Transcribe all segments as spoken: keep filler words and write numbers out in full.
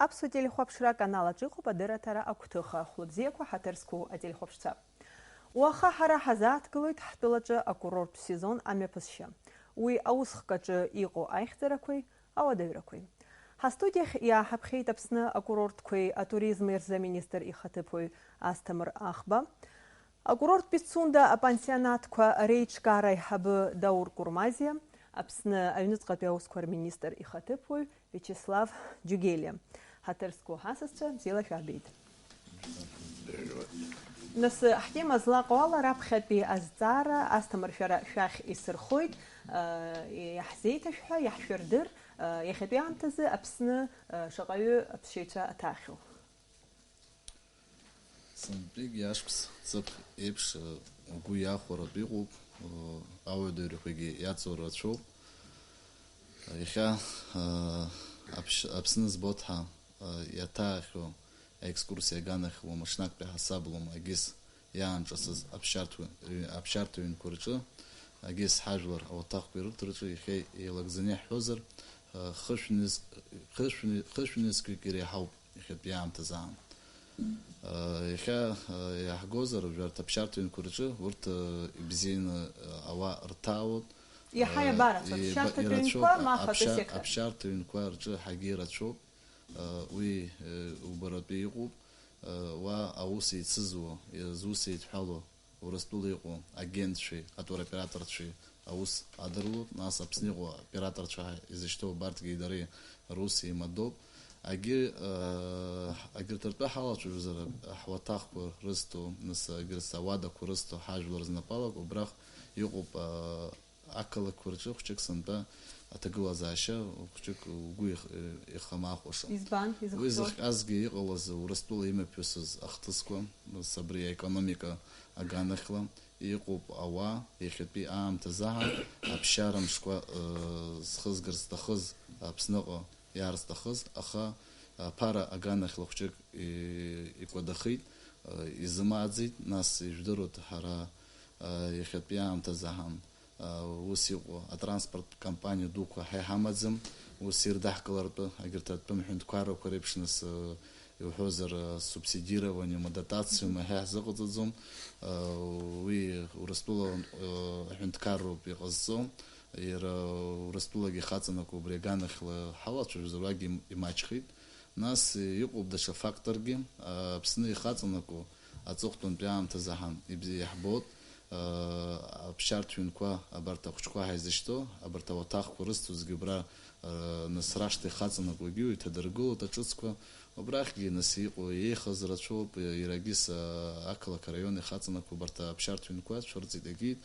Аԥсуа телехәаԥшра аканал аҿы иҟоуп адырраҭара агәҭыха. Хәлыбзиақәа, ҳаҭыр зқәу ателехәаԥшцәа. Уаха ҳара ҳазааҭгылоит ҳтәылаҿы акурорттә сезон амҩаԥысшьа. Уи аусхк аҿы иҟоу аихьӡарақәеи ауадаҩрақәеи. Ҳастудиахь иааҳаԥхьеит Аԥсны акурортқәеи атуризми рзы аминистр ихаҭыԥуаҩ Асҭамыр Ахба. Акурорт Пицунда апансионатқәа реиҿкаара аиҳабы Даур Курмазиа, Аԥсны аҩныҵҟатәи аусқәа рминистр ихаҭыԥуаҩ Виачеслав Џьугелиа. Ҳаҭыр зқәу ҳасасцәа, бзиала шәаабеит. Нас, ҳтема злаҟоу ала раԥхьатәи азҵаара, Асҭамыр, шәара шәахь исырхоит, иаҳзеиҭашәҳәа, иаҳшәырдыр, иахьатәи аамҭазы Аԥсны шаҟаҩы аԥсшьаҩцәа аҭаахьоу. Сынтәыгьы ашықәс ҵыԥх еиԥш, э, угәы иахәаратәы иҟоуп, э, ауадаҩрақәагьы иаҵоу рацәоуп. Иахьа, э, Аԥш-, Аԥсны збоҭҳа, э, иаҭаахьоу аекскурсиа аганахь уама ҽнактәи ҳасабла уама агьыс иаанҿасыз аԥсшьарҭа-, аԥсшьарҭа ҩнқәа рҿы, агьыс ҳажәлар ауаҭахқәа ирырҭо рҿы иахьа еилагӡаны иаҳҳәозар, э, хышә ныз-, хышә ни-, хышә нызқьҩык иреиҳауп. Иахьатәи аамҭазы аан. Иахьа иаҳгозар, жәарҭ аԥсшьарҭа ҩнқәа рҿы урҭ ибзианы ауаа рҭаауеит. Иаҳа иабарацәоу, иба-, аԥсшьарҭа ирацәоуп, ҩнқәа, ма ахатәы аԥсшьа-, сектор? Аԥсшьарҭа ҩнқәа рҿы ҳагьы ирацәоуп. Уи убаратәы иҟоуп. Уа аус еицызуа, зус еидҳәалоу Урыстәыла иҟоу агентцәеи атуроператорцәеи аус адыруеит, нас Аԥсны иҟоу аоператорцәа ҳәа изышьҭоу абарҭгьы дареи рус еимадоуп. Агьы, э, агьырҭ ртәы ҳалацәажәозар, ҳуаҭахқәа рызҭо, нас агьырҭ ауадақәа рызҭо ҳажәлар знапалак, убрахь иҟоуп, э, ақалақьқәа рҿы хәҷык сынтәа аҭагылазаашьа хәҷык угәы их-, ихамахәаша. Избан? Уи изыхҟьо? Зыхҟьазгьы иҟалаз Урыстәыла имҩаԥысыз ахҭысқәа, нас абри аекономика аганахьла, иҟоуп ауаа, иахьатәи аамҭазы аҳа аԥсшьара мшқәа, э, зхызгарц зҭахыз, Аԥсныҟа иаарц зҭахыз, аха аԥара аганахьла хәҷык и-, икәадахеит, э, изымааӡеит, нас ижәдыруеит ҳара, э, иахьатәи аамҭазы аҳан, э, ус иҟоу атранспорт компаниа дуқәа ҳа иҳамаӡам, ус ирыдаҳкылартә, агьырҭ атәым ҳәынҭқаррақәа реиԥш, нас, э, иуҳәозар, субсидирование, ма дотациа, ма ҳәа ҳзыҟаҵаӡом. Уи Урыстәыла аҳәынҭқарроуп иҟазҵо. Иара Урыстәылагьы ихаҵанакуа убри аганахьла ҳалацәажәозар, уагьы им-, имаҷхеит. Нас иҟоуп даҽа факторгьы. Аԥсны ихаҵанакуа аҵыхәтәантәи аамҭазы ҳан ибзи-, иаҳбоит. Аԥсшьарҭа ҩнқәа, абарҭ ахәыҷқәа ҳаизышьҭоу, абарҭ ауаҭахқәа рызҭозгьы убра, нас рашҭа ихаҵанакуагьы иҭадыргылоит аҿыцқәа. Убрахьгьы, нас, иҟоу еихаз рацәоуп, иаргьы са ақалақь араион ихаҵанакуа абарҭ аԥсшьарҭа ҩнқәа цәырҵит, егьит,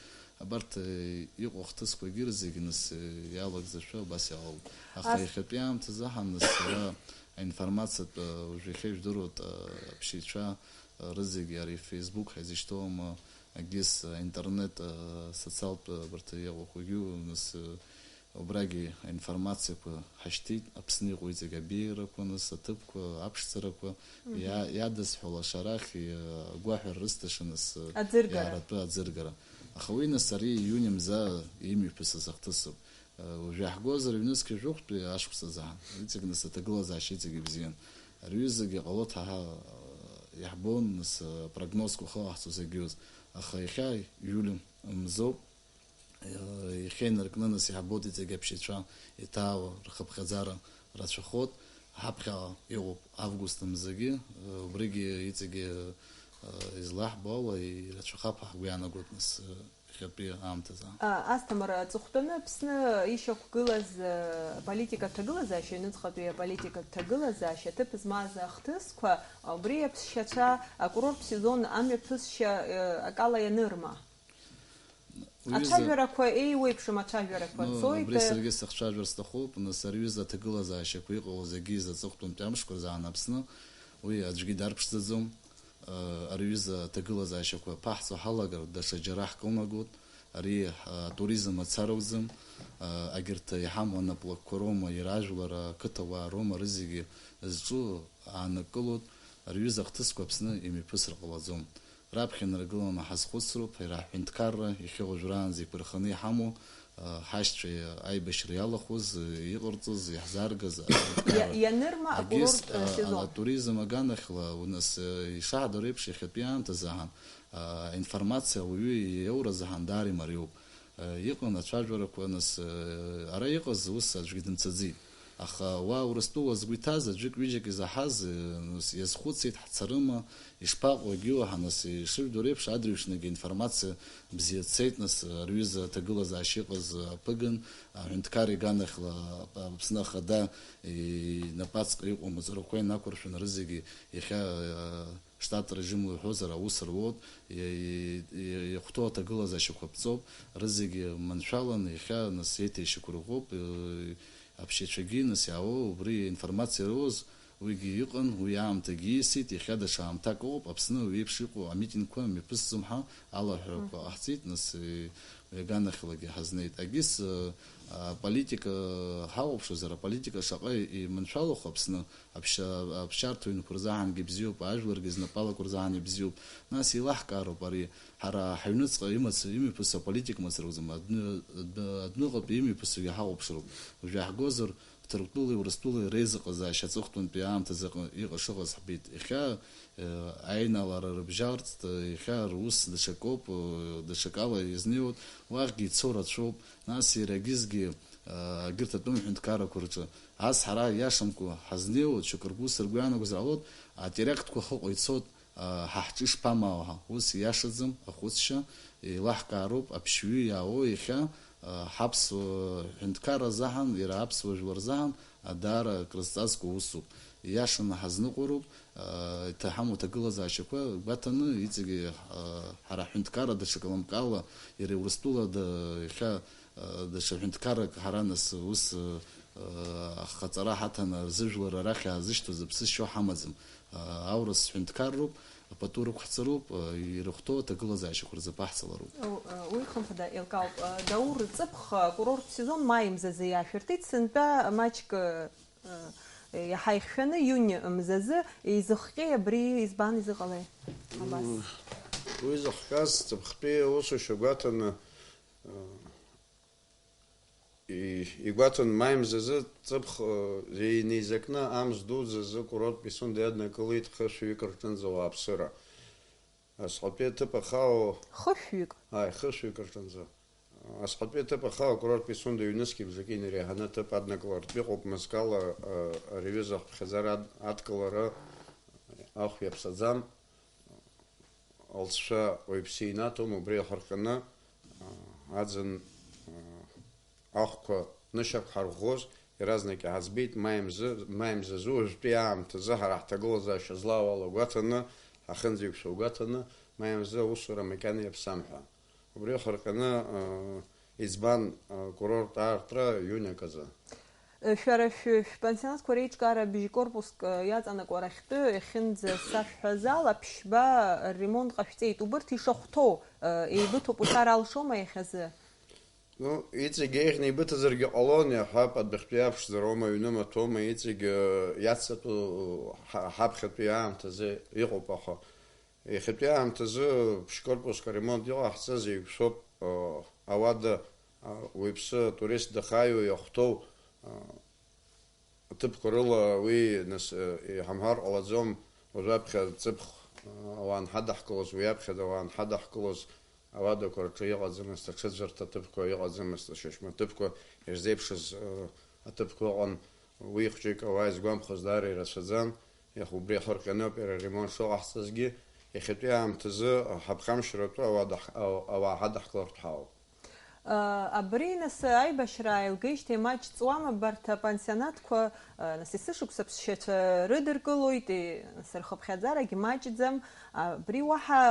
абарҭ, э, иҟоу ахҭысқәагьы рзегьы, нас, э, иалагӡашәа абас иҟалоит. Аха ас- иахьатәи аамҭазы ҳан, нас, сара аинформациатә, э, уажә иахьа ижәдыруеит, э, аԥсшьаҩцәа, э, рызегьы ари Facebook ҳәа изышьҭоу, ма, агьыс, э, интернет, э, социалтә, э, абарҭ иҟоуқәагьы, нас, э, Убрагьы аинформациақәа ҳашьҭит, Аԥсны иҟоу иҵегь абеиарақәа, нас, аҭыԥқәа, аԥшӡарақәа, Мгм. иа-, иадысҳәо лаша арахь, иа-, агәаҳәара рысҭаша, нас, Аӡыргара. иааратәы аӡыргара. Аха уи, нас, ари иуни мза имҩаԥысыз ахҭысуп. Уажә иаҳгозар, ҩнызқь жәохәтәи ашықәс азы ҳан. Иҵегь, нас, аҭагылазаашьа иҵегь ибзиан. Ари ҩызагьы ҟало ҭаҳа, иаҳбон, нас, апрогнозқәа ахылаҳҵоз егьиуз. Аха иахьа иули мзоуп. Иахьа инаркны, нас, иаҳбоит иҵегь аԥсшьаҩцәа иҭаауа рхыԥхьаӡара рацәахоит. Ҳаԥхьаҟа иҟоуп август мзагьы, убригьы иҵегьы, излаҳбо ала, ирацәахап ҳәа ҳгәы иаанагоит, нас, иахьатәи аамҭазы. А, Асҭамыр, аҵыхәтәаны Аԥсны ишьақәгылаз, э, аполитика аҭагылазаашьа, аҩныҵҟатәи аполитика аҭагылазаашьа аҭыԥ змаз ахҭысқәа, убри аԥсшьацәа акурорттә сезон амҩаԥысшьа, э, акала ианырма. Уи изы- Ацәажәарақәа еиуеиԥшым ацәажәарақәа Ну, цоит. Абри саргьы сыхцәажәар сҭахуп, нас, ари ҩыза аҭагылазаашьақәа иҟало зегьы изы аҵыхәтәантәи амшқәа рзы аан Аԥсны, уи аӡәгьы дарԥшӡаӡом. Э, ари ҩыза аҭагылазаашьақәа ԥаҳҵо ҳалагар, даҽа џьара ҳкылнагоит. Ари, э, атуризм мацароуӡам. Э, агьырҭ иҳамоу анаплакқәа роума, иара ажәлар, ақыҭауаа роума, рызегьы зҿу ааннакылоит. Ари ҩыза ахҭысқәа Аԥсны имҩаԥысыр ҟалаӡом. Раԥхьа инаргыланы ҳазхәыцроуп, иара ҳҳәынҭқарра иахьа уажәраанӡа иқәырханы иҳамоу, ҳашьцәа аибашьра иалахәыз, иҟарҵаз, иаҳзааргаз аҳәынҭқарра. Иа-, ианырма Агьыс, акурорттә а, сезон. Атуризм аганахьла, унас, ишаҳдыру еиԥш, иахьатәи аамҭазы аҳан, а, аинформациа ауаҩы иоуразы аҳан даара имариоуп. А, иҟан ацәажәарақәа, нас, а, ара иҟаз ус аӡәгьы дымцаӡеит. Аха уа Урыстәыла згәы иҭаз аӡәык-ҩыџьак изаҳаз, э, нас иазхәыцит, ҳцарыма, ишԥаҟоу, егьиуаҳа, нас, ишыжәдыруа еиԥш, адырҩаҽныгьы аинформациа бзиа цеит, нас, ари аҩыза аҭагылазаашьа иҟаз аԥыган, аҳәынҭқар иганахьла Аԥсны Ахада инапаҵҟьа иҟоу амаҵурақәа инақәыршәаны рызегьы иахьа, э, штат режимла уҳәозар, аус руоуп, иа-, иа-, иа-, иахәҭоу аҭагылазаашьақәа ԥҵоуп, рызегьы маншәалан, иахьа, нас, еиҭа ишьақәырӷәӷәоуп, э, аԥсшьацәагьы, нас, иаауоу, убри аинформациа ироуз, уигьы иҟан, уи аамҭагьы ииасит, иахьа даҽа аамҭак ыҟоуп, Аԥсны уи еиԥш иҟоу амитингқәа мҩаԥысӡом ҳәа алаҳәарақәа Мгм. ҟаҳҵеит, нас, э, уи аганахьалагьы ҳазнеит. Агьыс, э, аполитика ҳахәаԥшуазар, аполитика шаҟа иманшәалахо Аԥсны, аԥсшьа-, аԥсшьарҭа ҩнқәа рзаҳангьы бзиоуп, ажәларгьы знапалақәа рзаҳан ибзиоуп. Нас еилаҳкаароуп ари, ҳара ҳаҩныҵҟа имац-, имҩаԥысуа аполитика мацара акәӡам, адәны-, адәны-, адәныҟатәи имҩаԥысуагьы ҳахәаԥшроуп. Уажә иаҳгозар, Ҭырқәтәылеи Урыстәылеи реизыҟазаашьа аҵыхәтәантәи аамҭазы ыҟа-, иҟа-, шыҟаз ҳбеит. Иахьа, э, аинаалара рыбжьаларҵт, иахьа рус даҽакоуп, э, даҽакала иазнеиуеит, уахьгьы ицо рацәоуп. Нас иара агьызгьы, э, егьырҭ атәым ҳәынҭқаррақәа рҿы, ас ҳара иашамкәа ҳазнеиуеит, шьоук ргәы сыргәы иаанагозар ҟалоит, атерактқәа хыҟа ицоит, а, ҳа ҳҿы ишԥамаауа ҳәа. Ус ииашаӡам ахәыцшьа, еилаҳкаароуп, аԥшьҩы иаауа иахьа, а, ҳаԥсуа ҳәынҭқарра азаҳан, иара аԥсуа жәлар рзаҳан, а, даара крызҵазкуа усуп. Ииашаны ҳазныҟәароуп, а, иҭаҳаму аҭагылазаашьақәа гәаҭаны, иҵегьы, а, ҳара ҳҳәынҭқарра даҽакы лымкаала, иара Урыстәыла да-, иахьа, а, даҽа ҳәынҭқаррак ҳара нас ус, а, ахаҵара ҳаҭаны, рзыжәлар арахь иаазышьҭуаз аԥсышьоу ҳамаӡам. Аурыс ҳәынҭқарроуп, апату рықәҳҵароуп, ирыхәҭоу аҭагылазаашьақәа рзы аԥаҳҵалароуп. О, уи хымԥада еилкаауп. Даур, ҵыԥх акурорттә сезон маи мзазы иашәыртит, сынтәа маҷк, иаҳа ихьшәаны, иуни мзазы, изыхҟьеи абри, избан изыҟалеи? Абас. Уи зыхҟьаз ҵыԥхтәи аусушьа гәаҭаны, И-, игәаҭан, маи мзазы ҵыԥх, э, инеизакны амз дуӡӡазы курорттә пицунда иаднакылеит хышәҩык рҿынӡа ауааԥсыра. Асҟатәи аҭыԥ ахаау Хышәҩык? Ааи, хышәҩык рҿынӡа. Асҟатәи аҭыԥ ахаау акурорттә пицунда ҩнызқьи бжаки инареиҳаны аҭыԥ аднакылартә иҟоуп, мызкала, э, ари аҩыза ахыԥхьаӡара ад-, адкылара ахә иаԥсаӡам. Алҵшәа уаҩԥсы инаҭом, убри иахырҟьаны, а, аӡын, а, ахәқәа нышьақәҳарӷәӷәоз иаразнак иҳаӡбеит, маи мзы, маи мзазы уажәтәи аамҭазы ҳара ҳҭагылазаашьа злаауала гәаҭаны, ҳахьынӡеиқәшәо гәаҭаны, маи мзы аусура макьана иаԥсам ҳәа. Убри иахырҟьаны, а, Избан, а, курорт аартра иуни аказы? Шәара шәы-, шәпансионатқәа реиҿкаара бжькорпуск, э, иаҵанакуа арахьтәы иахьынӡасашәҳәаз ала, ԥшьба ремонт ҟашәҵеит. Убырҭ ишахәҭоу, э, еибыҭоуп, уҳәар алшома иахьазы? Ну, иҵегь еиӷьны еибыҭазаргьы ҟалон, иаҳҳәап, адәахьтәи аԥшӡароума, аҩны маҭәоума, иҵегь, э, иацҵатәу ҳа-, ҳаԥхьатәи аамҭазы иҟоуп, аха Иахьатәи аамҭазы ԥшь-корпуск аремонт иҟаҳҵаз еиқәшәоуп, ауада, уаҩԥсы атурист дахааиуа иахәҭоу аҭыԥқәа рыла уи, нас, иҳамҳәар ҟалаӡом, уажәаԥхьа ҵыԥх ауаа анҳадаҳкылоз, уи аԥхьа ауаа анҳадаҳкылоз, ауадақәа рҿы иҟаӡамызт, аҽыӡәырҭа ҭыԥқәа иҟаӡамызт, ашьашьмаҭыԥқәа ирзеиԥшыз аҭыԥқәа ыҟан, уи хәҷык ауаа изгәамԥхоз даара ирацәаӡан. Иаха убри иахырҟьаны ауп иара аремонт шыҟаҳҵазгьы, иахьатәи аамҭазы ҳаԥхамшьаратәы ауада ҳ-, ау-, ауаа ҳадаҳкылартә ҳауп. Абри, нас, аибашьра ааилгеижьҭеи маҷ ҵуама абарҭ апансионатқәа, нас, есышықәса аԥсшьацәа рыдыркылоит, нас, рхыԥхьаӡарагь маҷӡам, абри уаҳа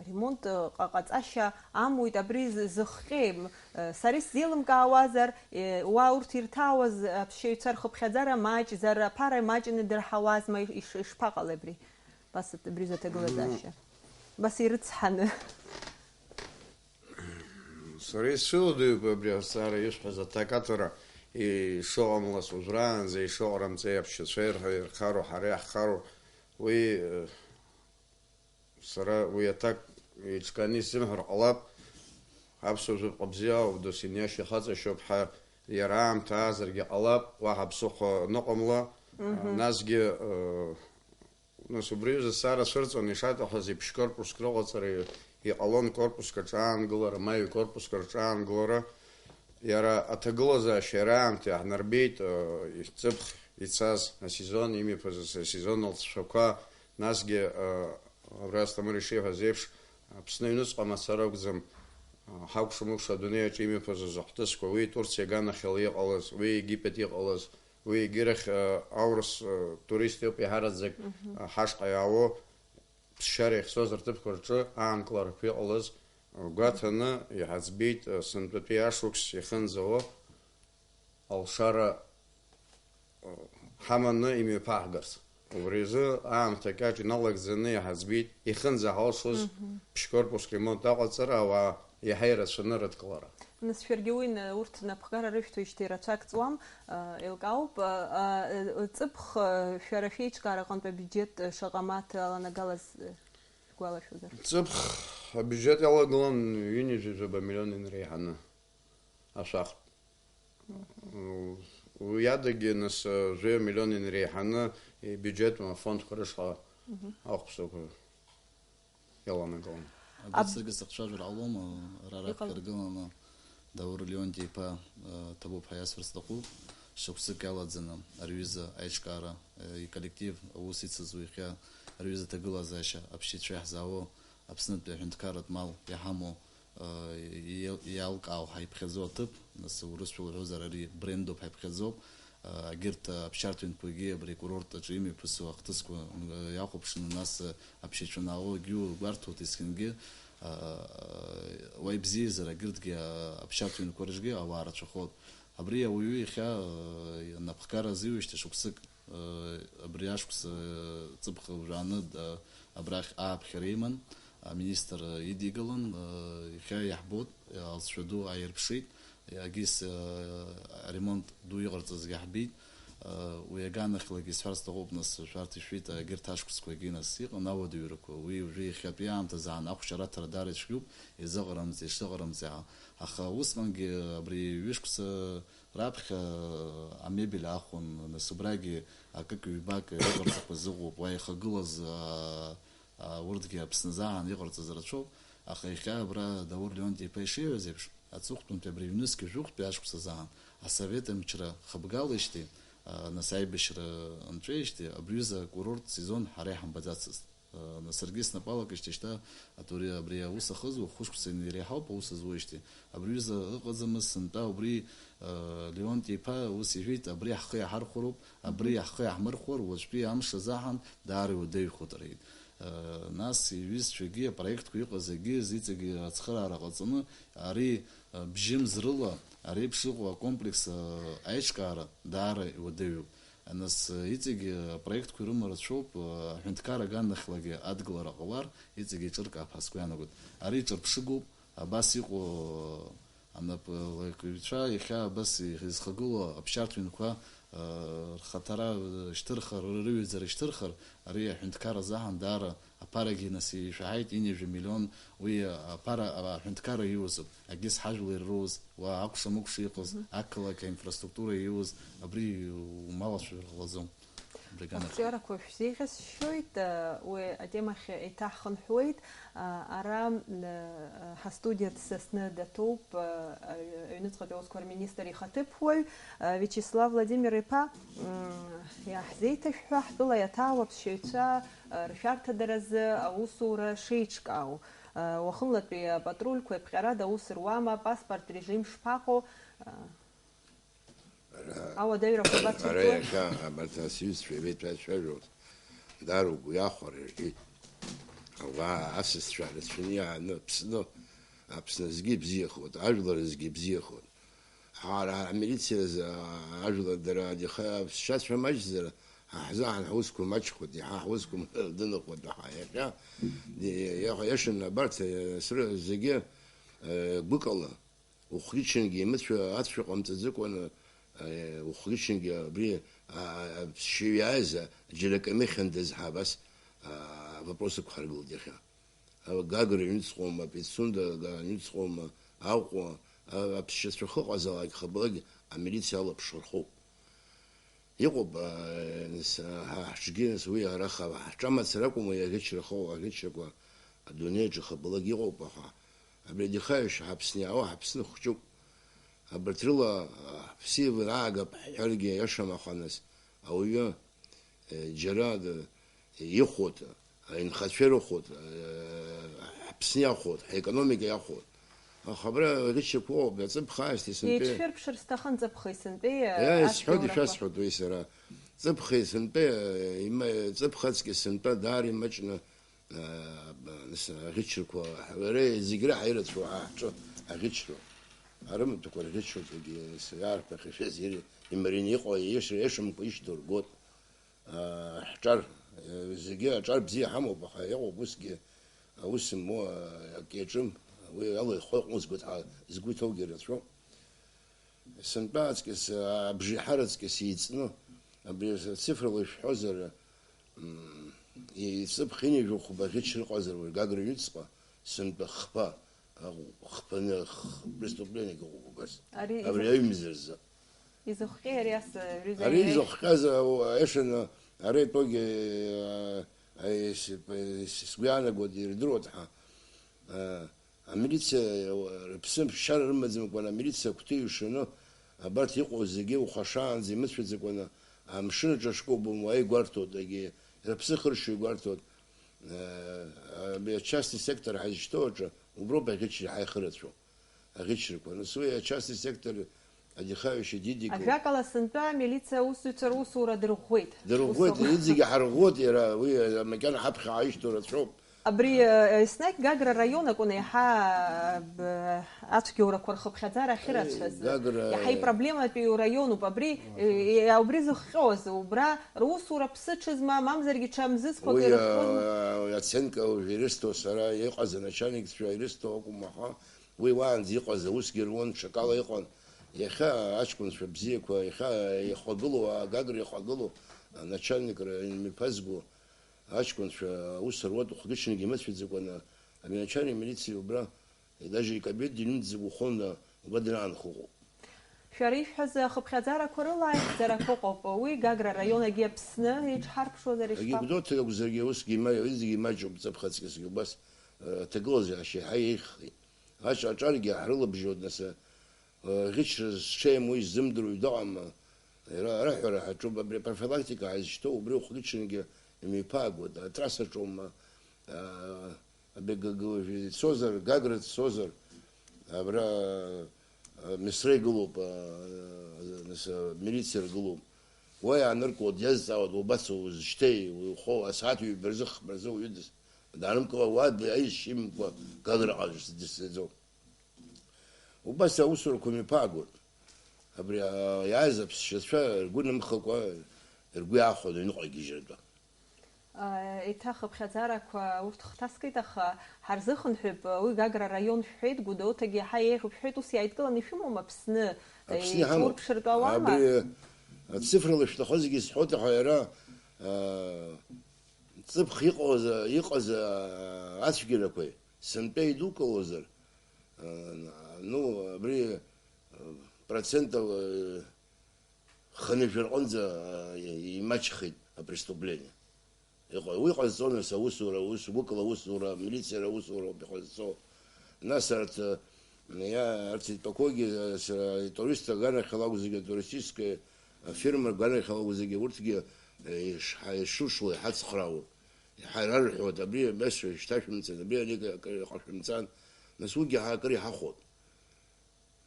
ремонт ҟаҟаҵашьа амуит, абри з-, зыхҟьеи, сара исзеилымкаауазар, уа урҭ ирҭаауаз аԥсшьаҩцәа рхыԥхьаӡара маҷзар, аԥара имаҷны дырҳауазма, иш-, ишԥаҟалеи абри? Абас абри аҭагылазаашьа. Абас ирыцҳаны. Сара исцәыуадаҩуп абри азҵаара исҳәаз, аҭак аҭара ишыҟамлаз уажәраанӡа ишыҟарымҵеи аԥсшьацәа ирҳәо ирхароу, ҳара иаҳхароу, уи, э, сара уи аҭак еиҿкааны исзымҳәар ҟалап. Аԥсуа жәаԥҟа бзиа ауп, досу иниашьа ихаҵашьоуп ҳәа иара аамҭа аазаргьы ҟалап, уаҳа ԥсыхәа ныҟамла. Мгм. Насгьы, э, нас убри аҩыза сара сырҵон, ишаҭахыз еиԥш корпуск рыҟаҵара иҟалон, корпуск аҿы аангылара, ма ҩ-корпуск рҿы аангылара. Иара аҭагылазаашьа иара аамҭа иаҳнарбеит, э, иҵыԥх ицаз асезон, имҩаԥызаз асезон алҵшәақәа, насгьы, э, абра Асҭамыр ишиҳәаз еиԥш, Аԥсны аҩныҵҟа мацара акәӡам, ҳакәша-мыкәша адунеи аҿы имҩаԥызаз ахҭысқәа, уи Турциа аганахьала иҟалаз, уи Египет иҟалаз, уи егьирахь, аурыс турист иоуп иаҳараӡак ҳашҟа иаауа, ԥсшьара иахьцоз рҭыԥқәа рҿы аанкыларақәа иҟалаз гәаҭаны иҳаӡбеит, сынтәатәи ашықәс иахьынӡауа алшара ҳаманы имҩаԥаҳгарц. Убри азы аамҭа кьаҿ иналагӡаны иҳаӡбеит, ихынӡаҳалшоз ԥшь-корпуск ремонт аҟаҵара ауаа иаҳа ирацәаны рыдкылара. Нас шәаргьы уи на-, урҭ напхгара рышәҭуеижьҭеи рацәак ҵуам, а, еилкаауп, а, а, ҵыԥх, а, шәара шәеиҿкаара аҟынтә абиуџьет, а, шаҟа мааҭ аланагалаз, а, шәгәалашәозар? Ҵыԥх абиуџьет иалагылан ҩынҩажәа жәаба миллион инреиҳаны ашәахтә. Уи адагьы, нас, жәаҩа миллион инреиҳаны ибиуџьету афондқәа рышҟа ахәԥсақәа иаланагалон. Абри Аб- саргьы сыхцәажәар ҟалома, ара Иҟалом. Раԥхьа иргыланы Даур Леонти-иԥа, э, ҭабуп ҳәа иасҳәар сҭахуп, шықәсык иалаӡаны ари аҩыза аиҿкаара, э, иколлектив, аус ицызуа иахьа ари аҩыза аҭагылазаашьа аԥсшьацәа иаҳзаауа Аԥснытәи аҳәынҭқарратә мал иҳамоу, э, иал-, иалкаау ҳаиԥхьаӡоу аҭыԥ, нас урысшәала уҳәозар ари брендуп ҳаиԥхьаӡоуп, э, егьырҭ аԥсшьарҭа ҩынқәагьы абри акурорт аҿы имҩаԥысуа ахҭысқәа, э, иахәаԥшны, нас, э, аԥсшьацәа анаало егьиу гәарҭоит есқьынгьы, э, уа ибзиазар егьырҭгьы, э, аԥсшьарҭа ҩынқәа рҿгьы ауаа рацәахоит. Абри ауаҩы иахьа, э, напхгара азиуижьҭеи шықәсык, Абри ашықәс ҵыԥх уажәааны абрахь ааԥхьара иман, аминистр идигалан, иахьа иаҳбоит, алҵшәа ду ааирԥшит, егьыс аремонт ду иҟарҵаз иаҳбеит. Уи аганахьлагьы исҳәар сҭахуп, нас, шәарҭ ишәит, егьырҭ ашықәсқәагьы, нас, иҟан ауадаҩрақәа. Уи уажәы иахьатәи аамҭазы аан ахәшьараҭара даара ицәгьоуп, изыҟарымҵеи, ишыҟарымҵеи ҳәа. Аха усҟангьы абри ҩышықәса Раԥхьа амебель аахәон, нас убрагьы акык-ҩбак иҟарҵақәаз ыҟоуп, уа ихагылаз, аа, аа, урҭгьы Аԥсназаан иҟарҵаз рацәоуп, аха иахьа абра Даур Леонти-иԥа ишиҳәаз еиԥш, аҵыхәтәантәи абри ҩнызқь жәохәтәи ашықәсазаан асовет мчра хыбгалеижьҭеи, аа, нас аибашьра нҵәеижьҭеи абри аҩыза акурорт сезон ҳара иҳамбаӡацызт. Нас саргьы снапы алакижьҭеи шьҭа атури-, абри аус ахызуа хәышықәса иреиҳауп аус зуеижьҭеи. Абри аҩыза ыҟаӡамыз сынтәа убри, э, Леонти-иԥа ус иҳәеит, абри ҳхы иаҳархәароуп, абри Мгм. ҳхы иаҳмырхәар, уаҵәтәи амш азаҳан даара иуадаҩхоит, рҳәеит. Э, нас иҩызцәагьы апроектқәа иҟаз егьи зыҵегьы ацхыраара ҟаҵаны, ари, э, бжьымз рыла ари еиԥш ыҟоу акомплекс, э, аиҿкаара даара иуадаҩуп. Нас, э, иҵегьы апроектқәа ирымоу рацәоуп, э, аҳәынҭқар аганахьлагьы адгылара ҟалар, иҵегьы еиҿыркаап ҳәа сгәы иаанагоит. Ари ҿырԥшыгоуп, абас иҟоу, э, анапылаҩцәа иахьа абас изхагылоу аԥсшьарҭа ҩнқәа, э, рхаҭара, э, шьҭырхыр, рыҩаӡара шьҭырхыр, ари аҳәынҭқар азаҳан даара Аԥарагьы, нас, ишәаҳаит, ҩынҩажәа миллион, уи аԥара аҳәынҭқарра иуазоуп, егьыс ҳажәлар ируз, уа акәша-мыкәша иҟаз, Мгм. ақалақь аинфраструктура иуаз, абри умалацәажәар ҟалаӡом. Абри аганахь. Ақәҿиарақәа шәзеиӷьасшьоит, уи атемахь еиҭаҳхынҳәуеит. Ара, ҳастудиаҿ Сасны Даҭоуп, аҩныҵҟатәи аусқәа рминистр ихаҭыԥуаҩ, Виачеслав Владимир-иԥа, иаҳзеиҭашәҳәа, ҳтәыла иаҭаау аԥсшьаҩцәа ршәарҭадаразы аусура шеиҿкаау, уахынлатәи апатрульқәа иаԥҟьарада аус руама, апаспорт режим шԥаҟоу, ауадаҩрақәа Ара бацәырҵуа? Иахьа абарҭ асҩызцәа иреицәажәоз, даара угәы иахәар, ирҳәеит. Ауаа асасцәа рацәаны иааны Аԥсны, Аԥсны зегьы бзиахоит, ажәлар зегьы бзиахоит. Ҳара амилициа азы ажәлар дара иаха аԥсшьацәа маҷзар, ҳа ҳзаҳан ҳусқәа маҷхоит, иаҳа ҳусқәа дыныҟәоит, аха иахьа, иа-, иа-, иашаны абарҭ, э, сры-, зегьы, э, гәыкала, ухгьы-ҽынгьы имыцәа ацәа ҟамҵаӡакәаны, э, ухгьы-ҽынгьы абри, а, а, аԥсшьаҩ иааиз, а, џьара акы имыхьындаз ҳәа абас, а, авопрос ықәҳаргылт иахьа. Гагра аҩныҵҟоума, Пицунда аҩныҵҟоума, Аҟәа, а, аԥсшьацәа ахьыҟазаалак хабалак амилициа алаԥш рхоуп. Иҟоуп, а, нас, а, ҳа ҳҿгьы, нас, уи ара ха-, ҳҿы амацара акәым, уи аӷьычра хо-, аӷьычрақәа адунеи аҿы хабалак иҟоуп, аха абри адихаҩышьа ҳаԥсны иаауа, ҳаԥсны хәҷуп. Абарҭ рыла, а, ҳԥсеивара аагап ҳҳәаргьы иашам, аха, нас, ауаҩы, э, џьара д-, ихәоит, аинхацәа ирыхәоит, э, ҳаԥсны иахәоит, ҳекономика иахәоит. Аха абра аӷьычрақәа ыҟоуп, аҵыԥх аасҭа сынтәа. Еиҿшәырԥшыр сҭахын ҵыԥхеи сынтәеи, э, исҳәоит, адгьылрақәа. Ишәасҳәоит уи сара. Ҵыԥхеи сынтәа, э, има-, ҵыԥх аҵкьыс сынтәа даара имаҷны, э, б-, нас аӷьычрақәа, уара зегь реиҳа ирацәоу ҳа ҳҿы аӷьычроуп. Арымаҭәақәа рӷьычроуп зегьы, с-, иаарԥахьашәаз ир-, имарины иҟоу, еш-, ешамкәа ишьҭоу ргоит. Ҳҿар, зегьы аҿар бзиа ҳамоуп, аха иҟоуп усгьы аус змоу, акы иаҿым, уи ала ихы аҟәымызгоит ҳәа згәы иҭоугьы рацәоуп. Сынтәа аҵкьыс, абжеиҳар аҵкьыс еиҵны, абри ацифрала ишәҳәозар, м, ҵыԥх ҩажәи хәба ӷьычра ыҟазар уи Гагра аҩныҵҟа, сынтәа хԥа, хԥаны, х-, преступлениек ыҟоуп убас. Ари абри изых-, аҩымза рзы. Изыхҟьеи ари ас, ҩыза Ари иареи? Изыхҟьаз, а, у-, аиашаны, ара итәоугьы, а, а, ес-, ес-, сгәы иаанагоит, ирдыруеит ҳа. А, амилициа, а, рыԥсы ԥшьара рымаӡамкәан, амилициа агәҭа ишаны, абарҭ иҟоу зегьы ухашаанӡа имыцәаӡакәаны, амшын аҿы ашкол бымуа игәарҭоит, егьи рыԥсы хыршьо игәарҭоит. А, а, абри ачастный сектор ҳазышьҭоу аҿы уброуп аӷьычра ҳаихырацәоу. Аӷьычрақәа. Нас уи ачастный сектор адихаҩышьа дидикылт. Ажәакала, сынтәа амилициа аусзуҩцәа русура дырӷәӷәеит. Дырӷәӷәеит, Ус ауп. Иҵегьы ҳарӷәӷәоит иара, уи макьана ҳаԥхьа ааишьҭоу рацәоуп. Абри, э, еснагь Гагра араион акәын еиҳа, э, б-, ацәгьоурақәа рхыԥхьаӡара ахьырацәаз. Гагра, Иаҳа э, ипроблематәиу раионуп. Абри, э, э, убри зыхҟьоз, убра русура ԥсы ҽызма, мамзаргьы ҽа мзызқәак Уи, ирыхәозма? Э, аценка уажә ирысҭо сара, иҟаз аначальникцәа ирысҭо акәым, аха Уи уаанӡа иҟаз аусгьы руан, ҽакала иҟан. Иахьа аҷкәынцәа бзиақәа, иахьа ихагылоу, Гагра ихагылоу аначальникра имҩаԥазго аҷкәынцәа аус руан, хәгьы-ҽынгьы имыцәаӡакәаны, аначальник милициа убра, даже икабинет дыҩныҵӡакәа ухон, убра драанхо ыҟоуп. Шәара ишәҳәаз ахыԥхьаӡарақәа рыла аихьӡарақәа ыҟоуп. Уи Гагра араион агьи Аԥсны еиҿҳарԥшуазар ишԥа- Анекдот акәзаргьы, усгьы има-, уи зегьы имаҷуп, ҵыԥх аҵкьысгьы убас, э, аҭагылазаашьа еиҳа еиӷьхеит. Аҿ-, аҿаргьы ҳрылабжьоит, нас, э, ӷьычра зҽеим уи ззымдыруа дыҟам, ара-, араҳәара ҳаҿуп, абри апрофилактика ҳазышьҭоу, убри ухгьы-ҽынгьы имҩаԥаагоит, атрассаҿоума, э, абри г-, г-, ицозар, Гагра дцозар, абра, э, Мисра игылоуп, э, нас, э, милициа ргылоуп. Уа иааныркыло диазҵаауеит, убас узышьҭеи, ухоу, асааҭ ҩба рзы, хԥа рзы уаҩы дыс-, Даарымкыло уа аишьа имкуа Гаграҟа дысзаӡом. Убас аусурақәа мҩаԥаагоит. Абри, а, иааиз аԥсшьацәа ргәы нымхакәа, ргәы иаахәаны аҩныҟа игьежьратәы. А, еиҭа ахыԥхьаӡарақәа урҭ хҭаскит, аха ҳарзыхынҳәып, уи Гагра араион шәҳәеит, Гәдоуҭагьы иаҳа еиӷьуп шәҳәеит, ус иааидкыланы ишәымоума Аԥсны? Аԥсны иҳамоуп. Иурԥшыртә ауама? Абри ацифрала шәҭахызгьы сҳәоит, аха иара, а, Ҵыԥх иҟоз, иҟаз, аа, ацәгьарақәеи сынтәа идукылозар, аа, ну, абри, аа, процентов, аа, хынҩажәа рҟынӡа, аа, имаҷхеит апреступление. Иҟа-, уи ҟазҵо, нас, аусура, ус, гәыкала аусура, амилициара аусура ауп иҟазҵо. Нас арҭ, иа-, арҭ итәақәоугьы, а, сара итуристы аганахьала акәзаргьы, atuристическая афирма аганахьала акәзаргьы, урҭгьы, э, ишҳа-, ишышло иҳацхраауеит, иҳарарҳәоит, абри абас шәышьҭашәымҵан, абри ани акы иҟашәымҵан, нас уигьы ҳа-, акыр иҳахәоит.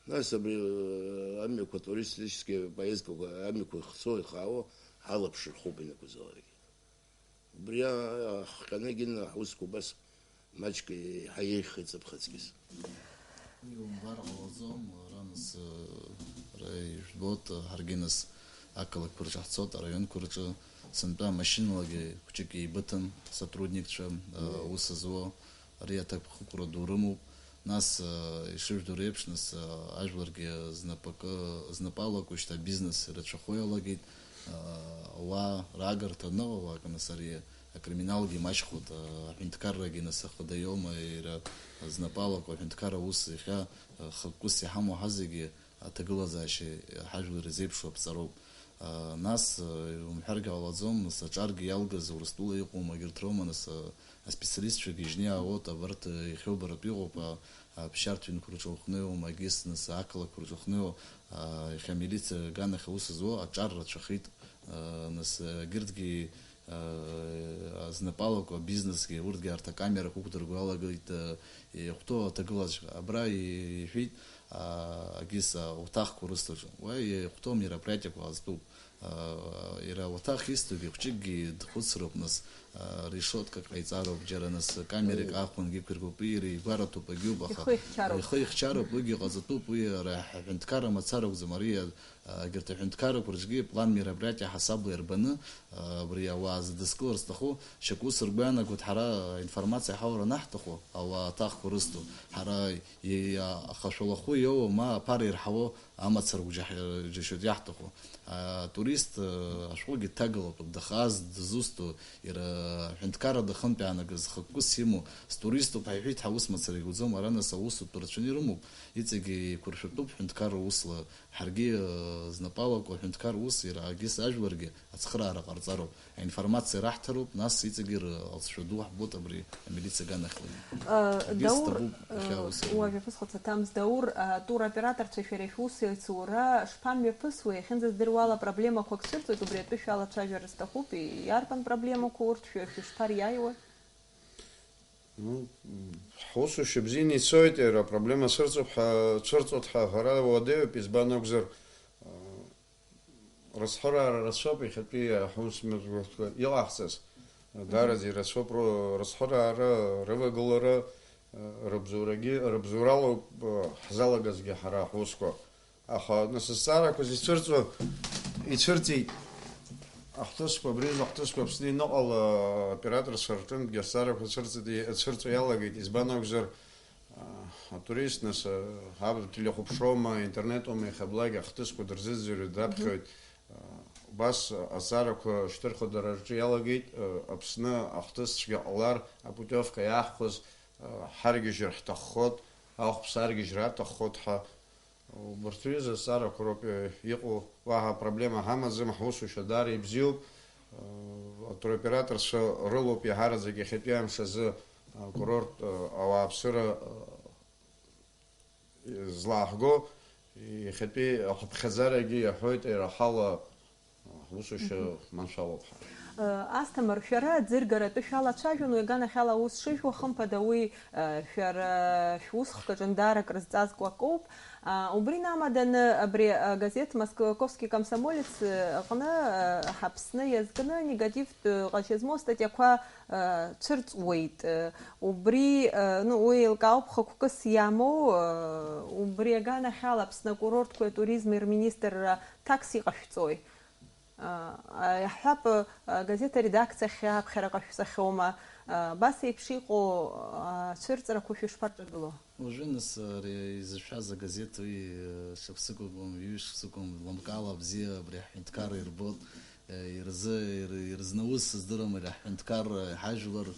Нас абри, э, амҩақәа, туристическая поездкақәа, амҩақәа ихцо, ихаауа ҳалаԥшыр ҳхоуп ианакәызаалакгьы. Убри ахҟьаны егьины ҳусқәа убас маҷк еиҳа еиӷьхеит ҵыԥх аҵкьыс. Уи умбар ҟалаӡом, ара нас, ара ижәбоит, ҳаргьы нас ақалақьқәа рҿы ҳцоит, араионқәа рҿы, сынтәа амашьыналагьы хәҷык еибыҭан асотрудникцәа, Мм. Аус зуа. Ари аҭакԥхықәра ду рымоуп. Нас, э, ишыжәдыруа еиԥш, нас, э, ажәларгьы знапакы, знапы алаку шьҭа абизнес ирацәахо иалагеит, э, ауаа рагарҭа аныҟалалак, нас ари Акриминалгьы имаҷхоит, аҳәынҭқаррагьы нас ахада иоума, иара знапы алаку аҳәынҭқарра аус иахьа хықәкыс иҳамоу ҳазегьы аҭагылазаашьа ҳажәлар ирзеиԥшу аԥҵароуп. Нас, умҳәаргьы ҟалаӡом, нас аҿаргьы иалгаз Урыстәыла иҟоума, егьырҭ роума, нас аспециалистцәагьы ижьны иаауеит, абарҭ иахьоубаратәы иҟоуп, аԥсшьарҭа ҩнқәа рҿы уахнеиуа, магьыс нас ақалақьқәа рҿы уахнеиуа, иахьа амилициа аганахь аус зуа аҿар рацәахеит, нас егьырҭгьы знапы алаку абизнесгьы, урҭгьы арҭ акамерақәа ықәдырго иалагеит, иахәҭоу аҭагылазаашьа. Абра иҳәеит, агьыс ауҭахқәа рысҭоҿы. Уа иахәҭоу мероприатиақәа ҟазҵоуп. Иара ауаҭах исҭогьы хәҷыкгьы дхәыцроуп, нас, решоткак ҟаиҵароуп, џьара нас камерак аахәангьы иқәиргоуп, иара игәараҭоуп, агьоуп, аха ихы ихьчароуп. Ихы ихьчароуп, уигьы ҟаҵатәуп, уи ара ҳҳәынҭқарра мацара акәӡам, ари Егьырҭ аҳәынҭқаррақәа рҿгьы план мероприатиа ҳасабла иарбаны, абри ауаа зыдыскыларц сҭаху, шьоук ус ргәы иаанагоит, ҳара аинформациа ҳаулар анаҳҭаху, ауаа аҭахқәа рызҭо, ҳара иа-, ахашәалахәы иоуа, ма аԥара ирҳауа амацарагә џьаҳ-, џьашьоит иаҳҭаху. Атурист, ашәҟәгьы дҭагалатәуп, дахаз дызусҭоу, иара аҳәынҭқарра дахынтә иаанагаз хықәкыс имоу, стуриступ ҳәа иҳәеит, ҳа ус мацара игуӡом, ара нас аусутә рацәаны ирымоуп, иҵегьы еиқәыршәатәуп ҳәынҭқарра усла. Ҳаргьы, э, знапы алаку аҳәынҭқар ус, иара агьыс ажәларгьы ацхыраара ҟарҵароуп, аинформациа раҳҭароуп, нас иҵегьы ралҵшәа ду ҳбоит абри амилициа аганахьлагьы. Э, Агьыс Даур, ҭабуп, э, иахьа ус иҟоу. Уажәы аԥысхәыц аҭамз, Даур, э, тур операторцәа шәара шәус еицура шԥамҩаԥысуеи? Иахьынӡаздыруа ала проблемақәак цәырҵуеит, убри атәы шәалацәажәара сҭахуп, иарбан проблемақәоу урҭ, шәа-, шәышԥариааиуеи? Ну, ҳусушьа бзианы ицоит, иара апроблема цәырҵуп ҳәа, цәырҵуеит ҳәа аҳәара уадаҩуп, избан акәзар, а, рыцхыраара рацәоуп иахьатәи ҳусмҩаԥгатәқәа иҟаҳҵаз. Даараӡа ирацәоуп ры-, рыцхыраара, рывагылара, а, рыбзоурагьы, рыбзоуралоуп, а, ҳзалагазгьы ҳара ҳусқәа. Аха, нас, азҵаарақәа зыцәырҵуа ицәырҵит. Ахҭысқәа, абри азы ахҭысқәа Аԥсны иныҟала аоператорцәа рҿынтәгьы азҵаарақәа цәырҵит, цәырҵуа иалагеит. Избан акәзар, а, атурист, нас, а, аб-, телехәаԥшроума, интернетума, иахьа былагь ахҭысқәа дырзыӡырҩуеит, даԥхьоит. А, убас азҵаарақәа шьҭырхуа дара рҿы иалагеит, а, Аԥсны ахҭыс цәгьа ҟалар, апутиовка иаахәоз, а, ҳаргьежьыр ҳҭаххот, ахәԥса аргьежьра аҭаххот ҳәа. Убарҭ рҩыза азҵаарақәа роуп, э, иҟоу, уаҳа апроблема ҳамаӡам, ҳусушьа даара ибзиоуп. Э, атуроператорцәа рылоуп иаҳараӡак иахьатәи амш азы акурорт, э, ауааԥсыра, э, злааҳго, иахьатәи ахыԥхьаӡарагьы иаҳәоит, иара ҳала Ҳусушьа Мгм. маншәалоуп ҳәа. Асҭамыр, шәара аӡыргаратәы шәалацәажәон, уи аганахьала аус шыжәуа, хымԥада уи, шәара шәусхк аҿы даара акрызҵазкуа акоуп. Убри намаданы абри агазеҭ Московский комсомолец аҟны, Ҳаԥсны иазкны негативтә ҟазшьа змоу астатиақәа цәырҵуеит. Убри, ну, уи еилкаауп хықәкыс иамоу, убри аганахьала Аԥсны акурортқәеи атуризми рминистрра ҭакс иҟашәҵои? Иаҳҳәап, агазеҭ аредакциахь аԥхьара ҟашәҵахьоума? Абас еиԥш иҟоу ацәырҵрақәа шәышԥарҿагыло? Уажәы, нас, ари изышәаз агазеҭ уи шықәсык акәым, ҩышықәсыкәым, лымкаала бзиа абри аҳәынҭқарра ирбоит, ирзы-, ир-, ирзнаус сыздыруам ари аҳәынҭқарра, ҳажәлар,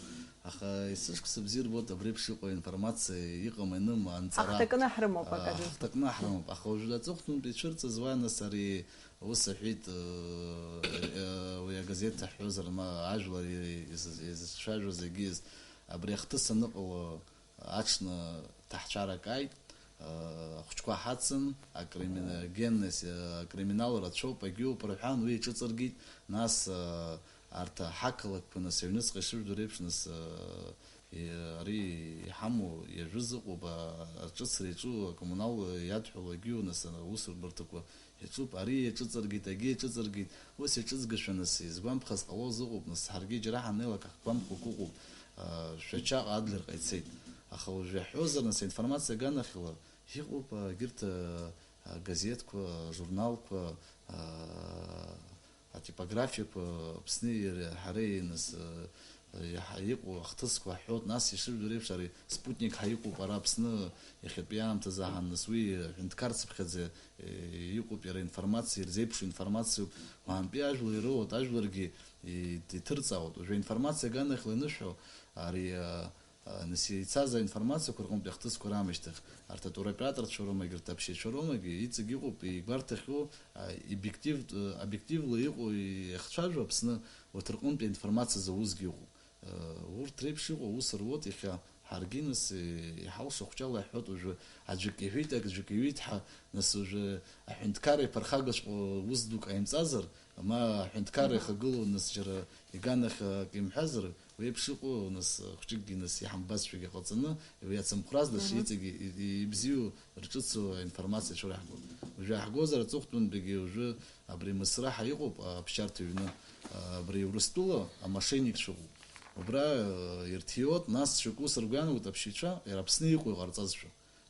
аха есышықәса бзиа ирбоит абри еиԥш иҟоу информациа иҟам-ианым анҵара. Ҳахҭакны ҳрымоуп, акы. Ҳахҭакны ҳрымоуп, аха уажәы аҵыхәтәантәи ицәырҵыз уа, нас, ари Ус аҳәеит, э, э, уи агазеҭ аҳәозар, ма ажәлар и-, изы-, изыцәажәоз егьиз, абри ахҭыс аныҟало аҽны ҭаҳцәарак ааит, э, ахәыҷқәа ҳацын, акримина-, геннес, э, акриминал рацәоуп, агьиоуп рҳәан, уи иҿыҵыргеит, нас, э, арҭ аҳақалақьқәа, нас, аҩныҵҟа ишыжәдыруа еиԥш, нас, э, И-, ари иҳамоу иажәыз ыҟоуп, а-, аҿыцра иаҿу, акоммунал иадҳәалоу агьиу, нас, аусурбарҭақәа иаҿуп. Ари иаҿыҵыргеит, агьи иаҿыҵыргеит, ус иаҿыҵгашәа, нас, изгәамԥхаз ҟалоз ыҟоуп, нас, ҳаргьы џьара ҳаннеилак ҳгәамԥхакәа ыҟоуп, а, Шәачаҟа Адлерҟа ицеит. Аха уажә иаҳҳәозар, нас, аинформациа аганахьала иҟоуп, а, егьырҭ, а, а, газеҭқәа, журналқәа, а, атипографиақәа Аԥсны иара ҳара инас, э, Иаҳа иҟоу ахҭысқәа ҳҳәоит, нас ишыжәдыруа еиԥш, ари спутник ҳәа иҟоуп ара Аԥсны иахьатәи аамҭазы аҳан, нас уи аҳәынҭқарцыԥхьаӡа, э, иҟоуп иара информациа, ирзеиԥшу информациоуп, уаантәи ажәлар ирыуоит, ажәларгьы и-, иҭырҵаауеит. Уажәы аинформациа аганахьала ианышәҳәо, ари, а, а, нас ицаз аинформациақәа рҟынтә ахҭысқәа раамышьҭахь, арҭ атуроператорцәа роума, егьырҭ аԥсшьаҩцәа роумагьы, иҵегь иҟоуп, игәарҭахьоу, а, обиективтә-, обиективла иҟоу, иахцәажәо Аԥсны, урҭ рҟынтә аинформациа зауазгьы ыҟоуп. Урҭ реиԥш иҟоу аус руеит иахьа. Ҳаргьы, нас, иҳалшо ахәҷала иаҳҳәоит, уажәы аӡәык иҳәеит, аӡәык иҩит ҳәа, нас, уажәы аҳәынҭқарра иԥырхагоуҵәҟьа ус дук ҟаимҵазар, ма аҳәынҭқарра Мгм. ихагылоу, нас, џьара иганахь акы имҳәазар, уи еиԥш иҟоу, нас, хәҷыкгьы, нас, иҳамбазшәагьы ҟаҵаны, уи ацымхәрас даҽа Мгм. иҵегьы и-, и-, ибзиоу, рҿыцу аинформациа ацәыраҳгоит. Уажәы иаҳгозар, аҵыхәтәантәигьы уажәы абри Мысраҳа иҟоуп, аԥсшьарҭа ҩны, абри Урыстәыла амошенникцәа ыҟоуп. Убра, э, ирҭиуеит, нас шьоукы ус ргәы иаанагоит аԥсшьаҩцәа, иара Аԥсны иҟоу иҟарҵазшәа.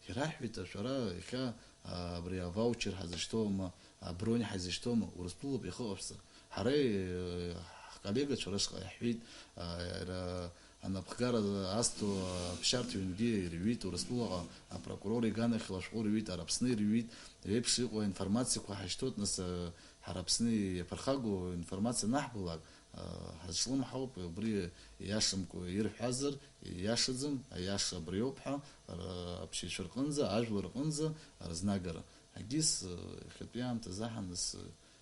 Ираҳҳәеит, шәара иахьа, а, абри аваучер ҳазышьҭоума, абронь ҳазышьҭоума, Урыстәылоуп иахыҟашәҵа. Ҳара, э, ҳколлегацәа рышҟа иаҳҳәеит, а, иара анапхгара азҭо аԥсшьарҭа ҩнгьы ирҩит, Урыстәылаҟа апрокурор иганахьала ашәҟәы рҩит, ара Аԥсны ирҩит, еиԥш иҟоу аинформациақәа ҳашьҭоуп, нас, э, ҳара Аԥсны иаԥырхагоу аинформациа анаҳбалак, э, ҳазҿлымҳауп, убри ииашамкәа ирҳәазар, ииашаӡам, аиаша абриоуп ҳәа, ара аԥсшьаҩцәа рҟынӡа, ажәлар рҟынӡа рызнагара. Егьыс, э, иахьатәи аамҭазы аҳан, нас, э,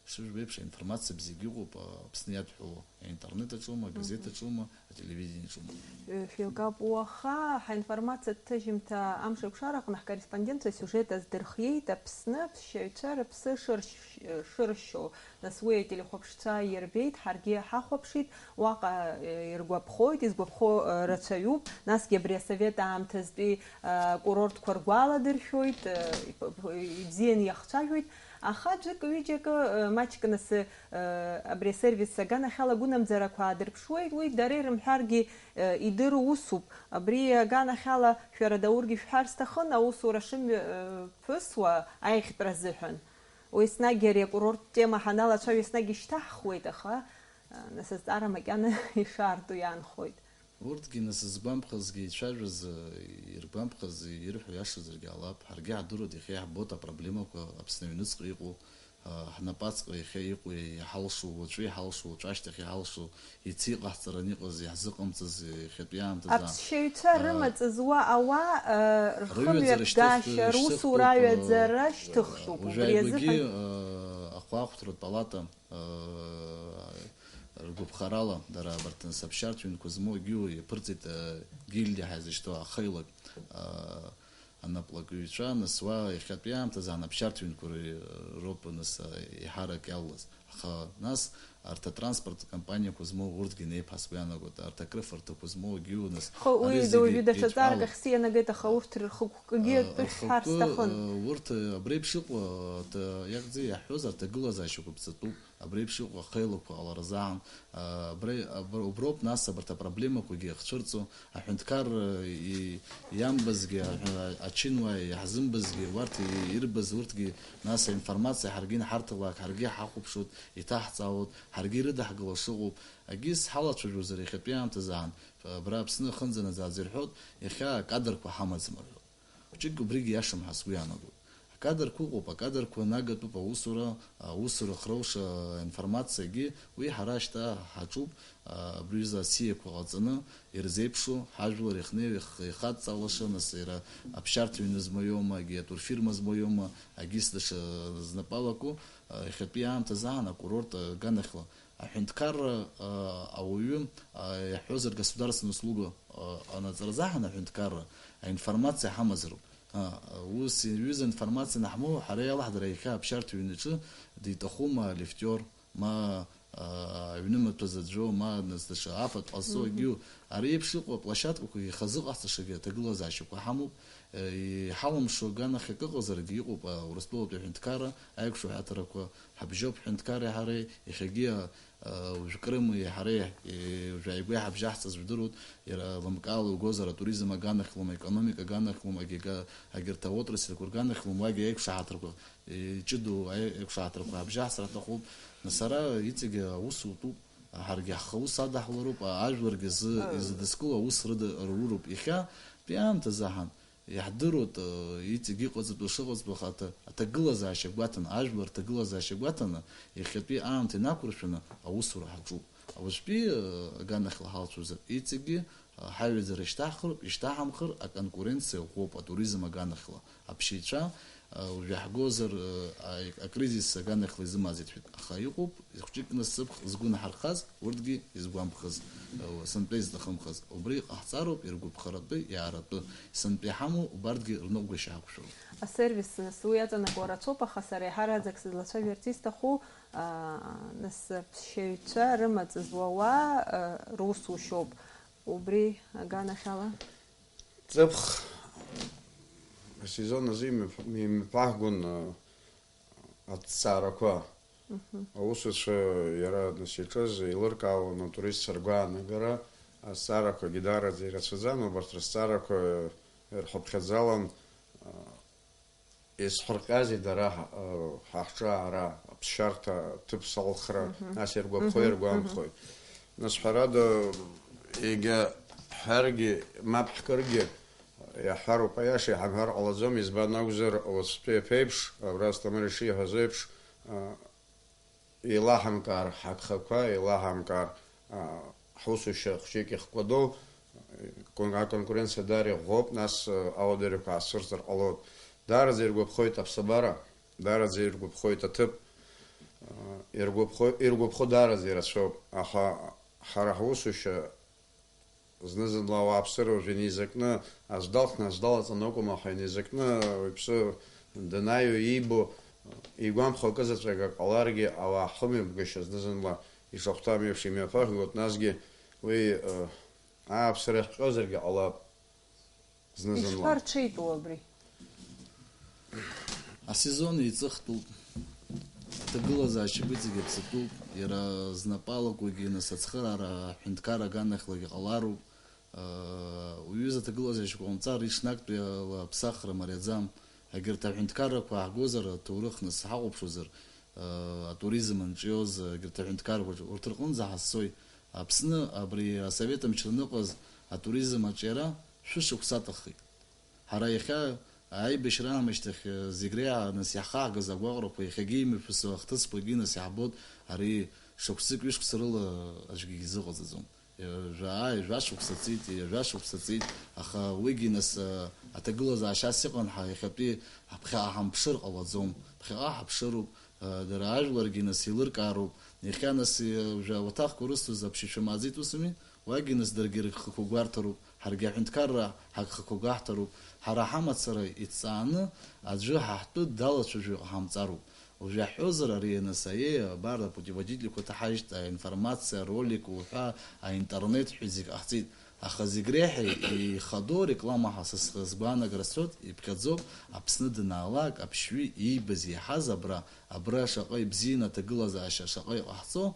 шыжәбо еиԥш, аинформациа бзиагьы ыҟоуп, а, Аԥсны иадҳәалоу, аинтернет аҿоума, агазеҭ Мгм. аҿоума, ателевидение аҿоума. Э, шәеилкаап, уаха ҳаинформациатә ҭыжьымҭа амшеиқәшараҟны ҳкорреспондентцәа асиужет аздырхиеит, Аԥсны аԥсшьаҩцәа рыԥсы шыршь-, шыршьо. Нас уи ателехәаԥшцәа ирбеит, ҳаргьы ҳахәаԥшит, уаҟа, э, иргәаԥхоит, изгәаԥхо, э, рацәаҩуп, насгьы абри асовет аамҭазтәи, э, курортқәа ргәаладыршәоит, э, ип-, п-, ибзианы иахцәажәоит. Аха ӡәык-ҩыџьакы, э, маҷк нас, э, абри асервис аганахьала агәынамӡарақәа аадырԥшуеит, уи дара ирымҳәаргьы, э, идыру усуп. Абри аганахьала шәара Даургьы шәҳәар сҭахын, аусура шымҩаԥысуа аиӷьтәра азыҳәан. Уи еснагь ари акурорттә тема ҳаналацәажәо еснагь ишьҭаҳхуеит, аха, э, нас азҵаара макьана ишаарту иаанхоит. Урҭгьы, нас, згәамԥхазгьы ицәажәаз, иргәамԥхаз, ирҳәо иашазаргьы ҟалап. Ҳаргьы ҳдыруеит, иахьа иаҳбоит апроблемақәа Аԥсны аҩныҵҟа иҟоу, а, ҳнапаҵҟа иахьа иҟоу, иҳалшо уаҵәы, иҳалшо уаҵәы ашьҭахь, иҳалшо иацы иҟаҳҵараны иҟаз, иаҳзыҟамҵаз, иахьатәи аамҭазы, аԥсшьаҩцәа а, рымаҵ зуа ауаа, а, рыҩаӡара рхымҩаԥгашьа, шьҭыхтәуп, русура а, аҩаӡара шьҭыхтәуп. Уажәы убри ааигәагьы, азыҳәан, а, ахәаахәҭратә палата, ргәаԥхарала, дара абарҭ, нас, аԥсшьарҭа ҩнқәа змоу егьиу иаԥырҵеит, э, гильдиа ҳәа изышьҭоу ахеилак, э, анаплакҩцәа, нас, уа иахьатәи аамҭазы анаԥсшьарҭа ҩнқәа ри-, роуп, нас, э, еиҳарак иалаз. Аха, нас, арҭ атранспорт компаниақәа змоу урҭгьы неиԥҳа сгәы иаанагоит, арҭ акрыфарҭақәа змоу егьиу, нас, Хы, уи ари зегьы уажәы даҽа еидтәалоуп. Ҵаарак ахьсианагеит, аха урҭ рхықәкгьы Э, атәы шәҳәар рхықәкы, сҭахын. Э, урҭ, э, абри еиԥш иҟоу, э, т-, иахьӡи иаҳҳәоз, арҭ агылазаашьақәа ԥҵатәуп. Абри еиԥш иҟоу ахеилақәа ҟалара азыҳәан, а, абри, аб-, уброуп, нас, абарҭ апроблемақәагьы ахцәырҵо, аҳәынҭқарра и-, иамбазгьы, аҳәа-, ачынуаа иаҳзымбазгьы, убарҭ и-, ирбаз урҭгьы, нас, аинформациа ҳаргьы инҳарҭалак, ҳаргьы ҳахәаԥшуеит, иҭаҳҵаауеит, ҳаргьы ирыдаҳгыло шыҟоуп, егьыс ҳалацәажәозар иахьатәи аамҭазы аан, абра Аԥсны ахынӡанаӡааӡа ирҳәоит, иахьа акадрқәа ҳамаӡам рҳәоит. Хәҷык убригьы иашам ҳәа сгәы иаанагоит. Акадрқәа ыҟоуп, акадрқәа нагатәуп аусура, аусура хроуша аинформациагьы, уи ҳара шьҭа ҳаҿуп, а, абри аҩыза асиақәа ҟаҵаны, ирзеиԥшу, ҳажәлар иахнеи-, иах-, ихадҵалаша, нас иара аԥсшьарҭа ҩны змоума, агьи атурфирма змоума, агьыс даҽа знапы алаку, а, иахьатәи аамҭазы аан акурорт аганахьла Аҳәынҭқарра, а, ауаҩы, а, иаҳҳәозар, государственная услуга, а, анаҵара азыҳәан аҳәынҭқарра аинформациа ҳамазароуп. А, ус иҩыза информациа анаҳмоу, ҳара иалаҳдыр, иахьа аԥсшьарҭа ҩнаҿы диҭахума алифтиор, ма, а, аҩнымаҭәа заӡәоу, ма нас даҽа афатә ҟазҵо Мгм. егьиу. Ари еиԥш иҟоу аплощадкақәагьы хазы ҟаҳҵашагьы аҭагылазаашьақәа ҳамоуп. Э, иҳалымшо аганахьак ыҟазаргьы, иҟоуп, а, Урыстәылатәи аҳәынҭқарра аиқәшаҳаҭрақәа, ҳабжьоуп ҳҳәынҭқарреи ҳареи, иахьагьы, а, а, уажә Крыми ҳареи, э, уажә ааигәа иҳабжьаҳҵаз жәдыруеит, иара лымкаала иугозар, атуризм аганахьлома, аекономика аганахьлома, агьага-, агьырҭ аотрасльқәа рганахьлома, уагьы аиқәшаҳаҭрақәа, э, ҷыдоу аи-, аиқәшаҳаҭрақәа ҳабжьаҳҵар аҭахуп. Нас ара иҵегьы аус утәуп. Ҳаргьы ҳхы аус адаҳулароуп, ажәларгьы зы-, изыдыскыло аус рыда-, руроуп. Иахьатәи аамҭазы ҳан, иаҳдыруеит, э, иҵегь иҟаҵатәу шыҟаҵатәу ахаҭа-, аҭагылазаашьа гәаҭаны, ажәлар рҭагылазаашьа гәаҭаны, иахьатәи аамҭа инақәыршәаны аусура ҳаҿуп. Уажәтәи, э, аганахьала ҳалцәажәозар, иҵегьы, э, ҳаҩаӡара ишьҭаҳхроуп, ишьҭаҳамхыр, аконкуренциа ӷәӷәоуп атуризм аганахьала. Аԥсшьаҩцәа, э, уажә иаҳгозар, э, а-, акризис аганахьала изымааӡеит ҳәа. Аха иҟоуп, хәҷык нас сыԥх згәы наҳархаз, урҭгьы изгәамԥхаз, э, сынтәа изҭахымхаз. Убри иҟаҳҵароуп иргәаԥхаратәы, иааратәы. Сынтәа иҳамоу убарҭгьы рныҟәгашьа ҳақәшәароуп. Асервис, нас, уи аҵанакуа рацәоуп, аха сара еиҳараӡак сызлацәажәарц исҭаху, а, нас, аԥсшьаҩцәа рымаҵ зуауа, а, русушьоуп. Убри аганахьала? Ҵыԥх асезон азы имҩаԥ-, имҩаԥаҳгон, а, аҭҵаарақәа. Мгм. Аусуцәа иара, нас, иаҿыз еилыркаауан атуристцәа ргәаанагара, азҵаарақәагьы даараӡа ирацәаӡан, убарҭ рызҵаарақәа ирхыԥхьаӡалан, а, изҳарҟьазеи дара ҳа-, ҳа ҳҿы аара, аԥсшьарҭа, аҭыԥ салхра, Мгм. Нас иргәаԥхо, Мгм, иргәамԥхои. Мгм. Нас, ҳәарада, егьа ҳҳәаргьы, мап ҳкыргьы, иаҳҳәароуп аиаша, иҳамҳәар ҟалаӡом, избан акәзар, уаҵәтәи аԥеиԥш, абра Асҭамыр ишиҳәаз еиԥш, а, еилаҳамкаар ҳагхақәа, еилаҳамкаар, а, ҳусушьа хәҷык ихкәадоу, кон-, аконкуренциа даара иӷәӷәоуп, нас, а, ауадаҩрақәа аацәырҵыр ҟалоит. Даараӡа иргәаԥхоит аԥсабара, даараӡа иргәаԥхоит аҭыԥ, а, иргәаԥхо-, иргәаԥхо даараӡа ирацәоуп, аха ҳара ҳусушьа зны-зынла ауааԥсыра уажә инеизакны, аӡә далхны аӡә далаҵаны акәым, аха инеизакны уаҩԥсы данааиуа иибо, игәамԥхо акызаҵәык ак ҟаларгьы, ауаа ҳхымҩаԥгашьа зны-зынла ишахәҭам еиԥш имҩаԥаҳгоит, насгьы уи, э, ааԥсара иахҟьозаргьы ҟалап зны-зынла. Ишԥарҽеитәу абри? Асезон еиҵыхтәуп, аҭагылазаашьа быҵагь аԥсатәуп, иара знапы алакугьы нас ацхыраара аҳәынҭқарра аганахьлагьы ҟалароуп. Уҩыза аҭагылазаашьақәа ҟамҵар, иҽнактәи ала аԥсахра мариаӡам. Егьырҭ аҳәынҭқаррақәа ааҳгозар, аҭоурых нас ҳахәаԥшуазар, атуризм анҿиоз, егьырҭ аҳәынҭқаррақәа урҭ рҟынӡа ҳазцоит. Аԥсны абри асовет мчра аныҟаз атуризм аҿиара шәышықәса аҭаххеит. Ҳара иахьа аибашьра аамышьҭахь, э, зегь реиҳа нас иаҳхаҳгаз агәаҟрақәа, иахьагьы имҩаԥысуа ахҭысқәагьы нас иаҳбоит, ари шықәсык, ҩышықәса рыла аӡәгьы изыҟаҵаӡом. Э, жәаа, жәашықәса ҵит, э, жәашықәса ҵит, аха уигьы нас, э, аҭагылазаашьас иҟан ҳа иахьатәи ҳаԥхьаҟа ҳамԥшыр ҟалаӡом. Ԥхьаҟа ҳаԥшыроуп, э, дара ажәларгьы нас еилыркаароуп. Иахьа нас, э, жәа-, уаҭахқәа рысҭоз аԥшьышәа мааӡеит, усыми? Уагьы нас даргьы рыгхақәа гәарҭароуп, ҳаргьы аҳәынҭқарра ҳагхақәа гәаҳҭароуп. Ҳара ҳамацара иҭҵааны аӡәы ҳа ҳтәы далацәажәо иҟаҳамҵароуп. Уажә иаҳҳәозар, ари анасаиеи абар апутеводительқәа ҭаҳажьт, аинформациа, аролик уҳәа, аинтернет ҳәа зегь ҟаҳҵеит. Аха зегь реиҳа ихадоу ареклама ҳәа са схы сгәаанагара сцоит, иԥхьаӡоуп, Аԥсны данаалак, аԥшьҩы иибаз иаҳаз абра, абра шаҟа ибзианы аҭагылазаашьа шаҟа иҟаҳҵо,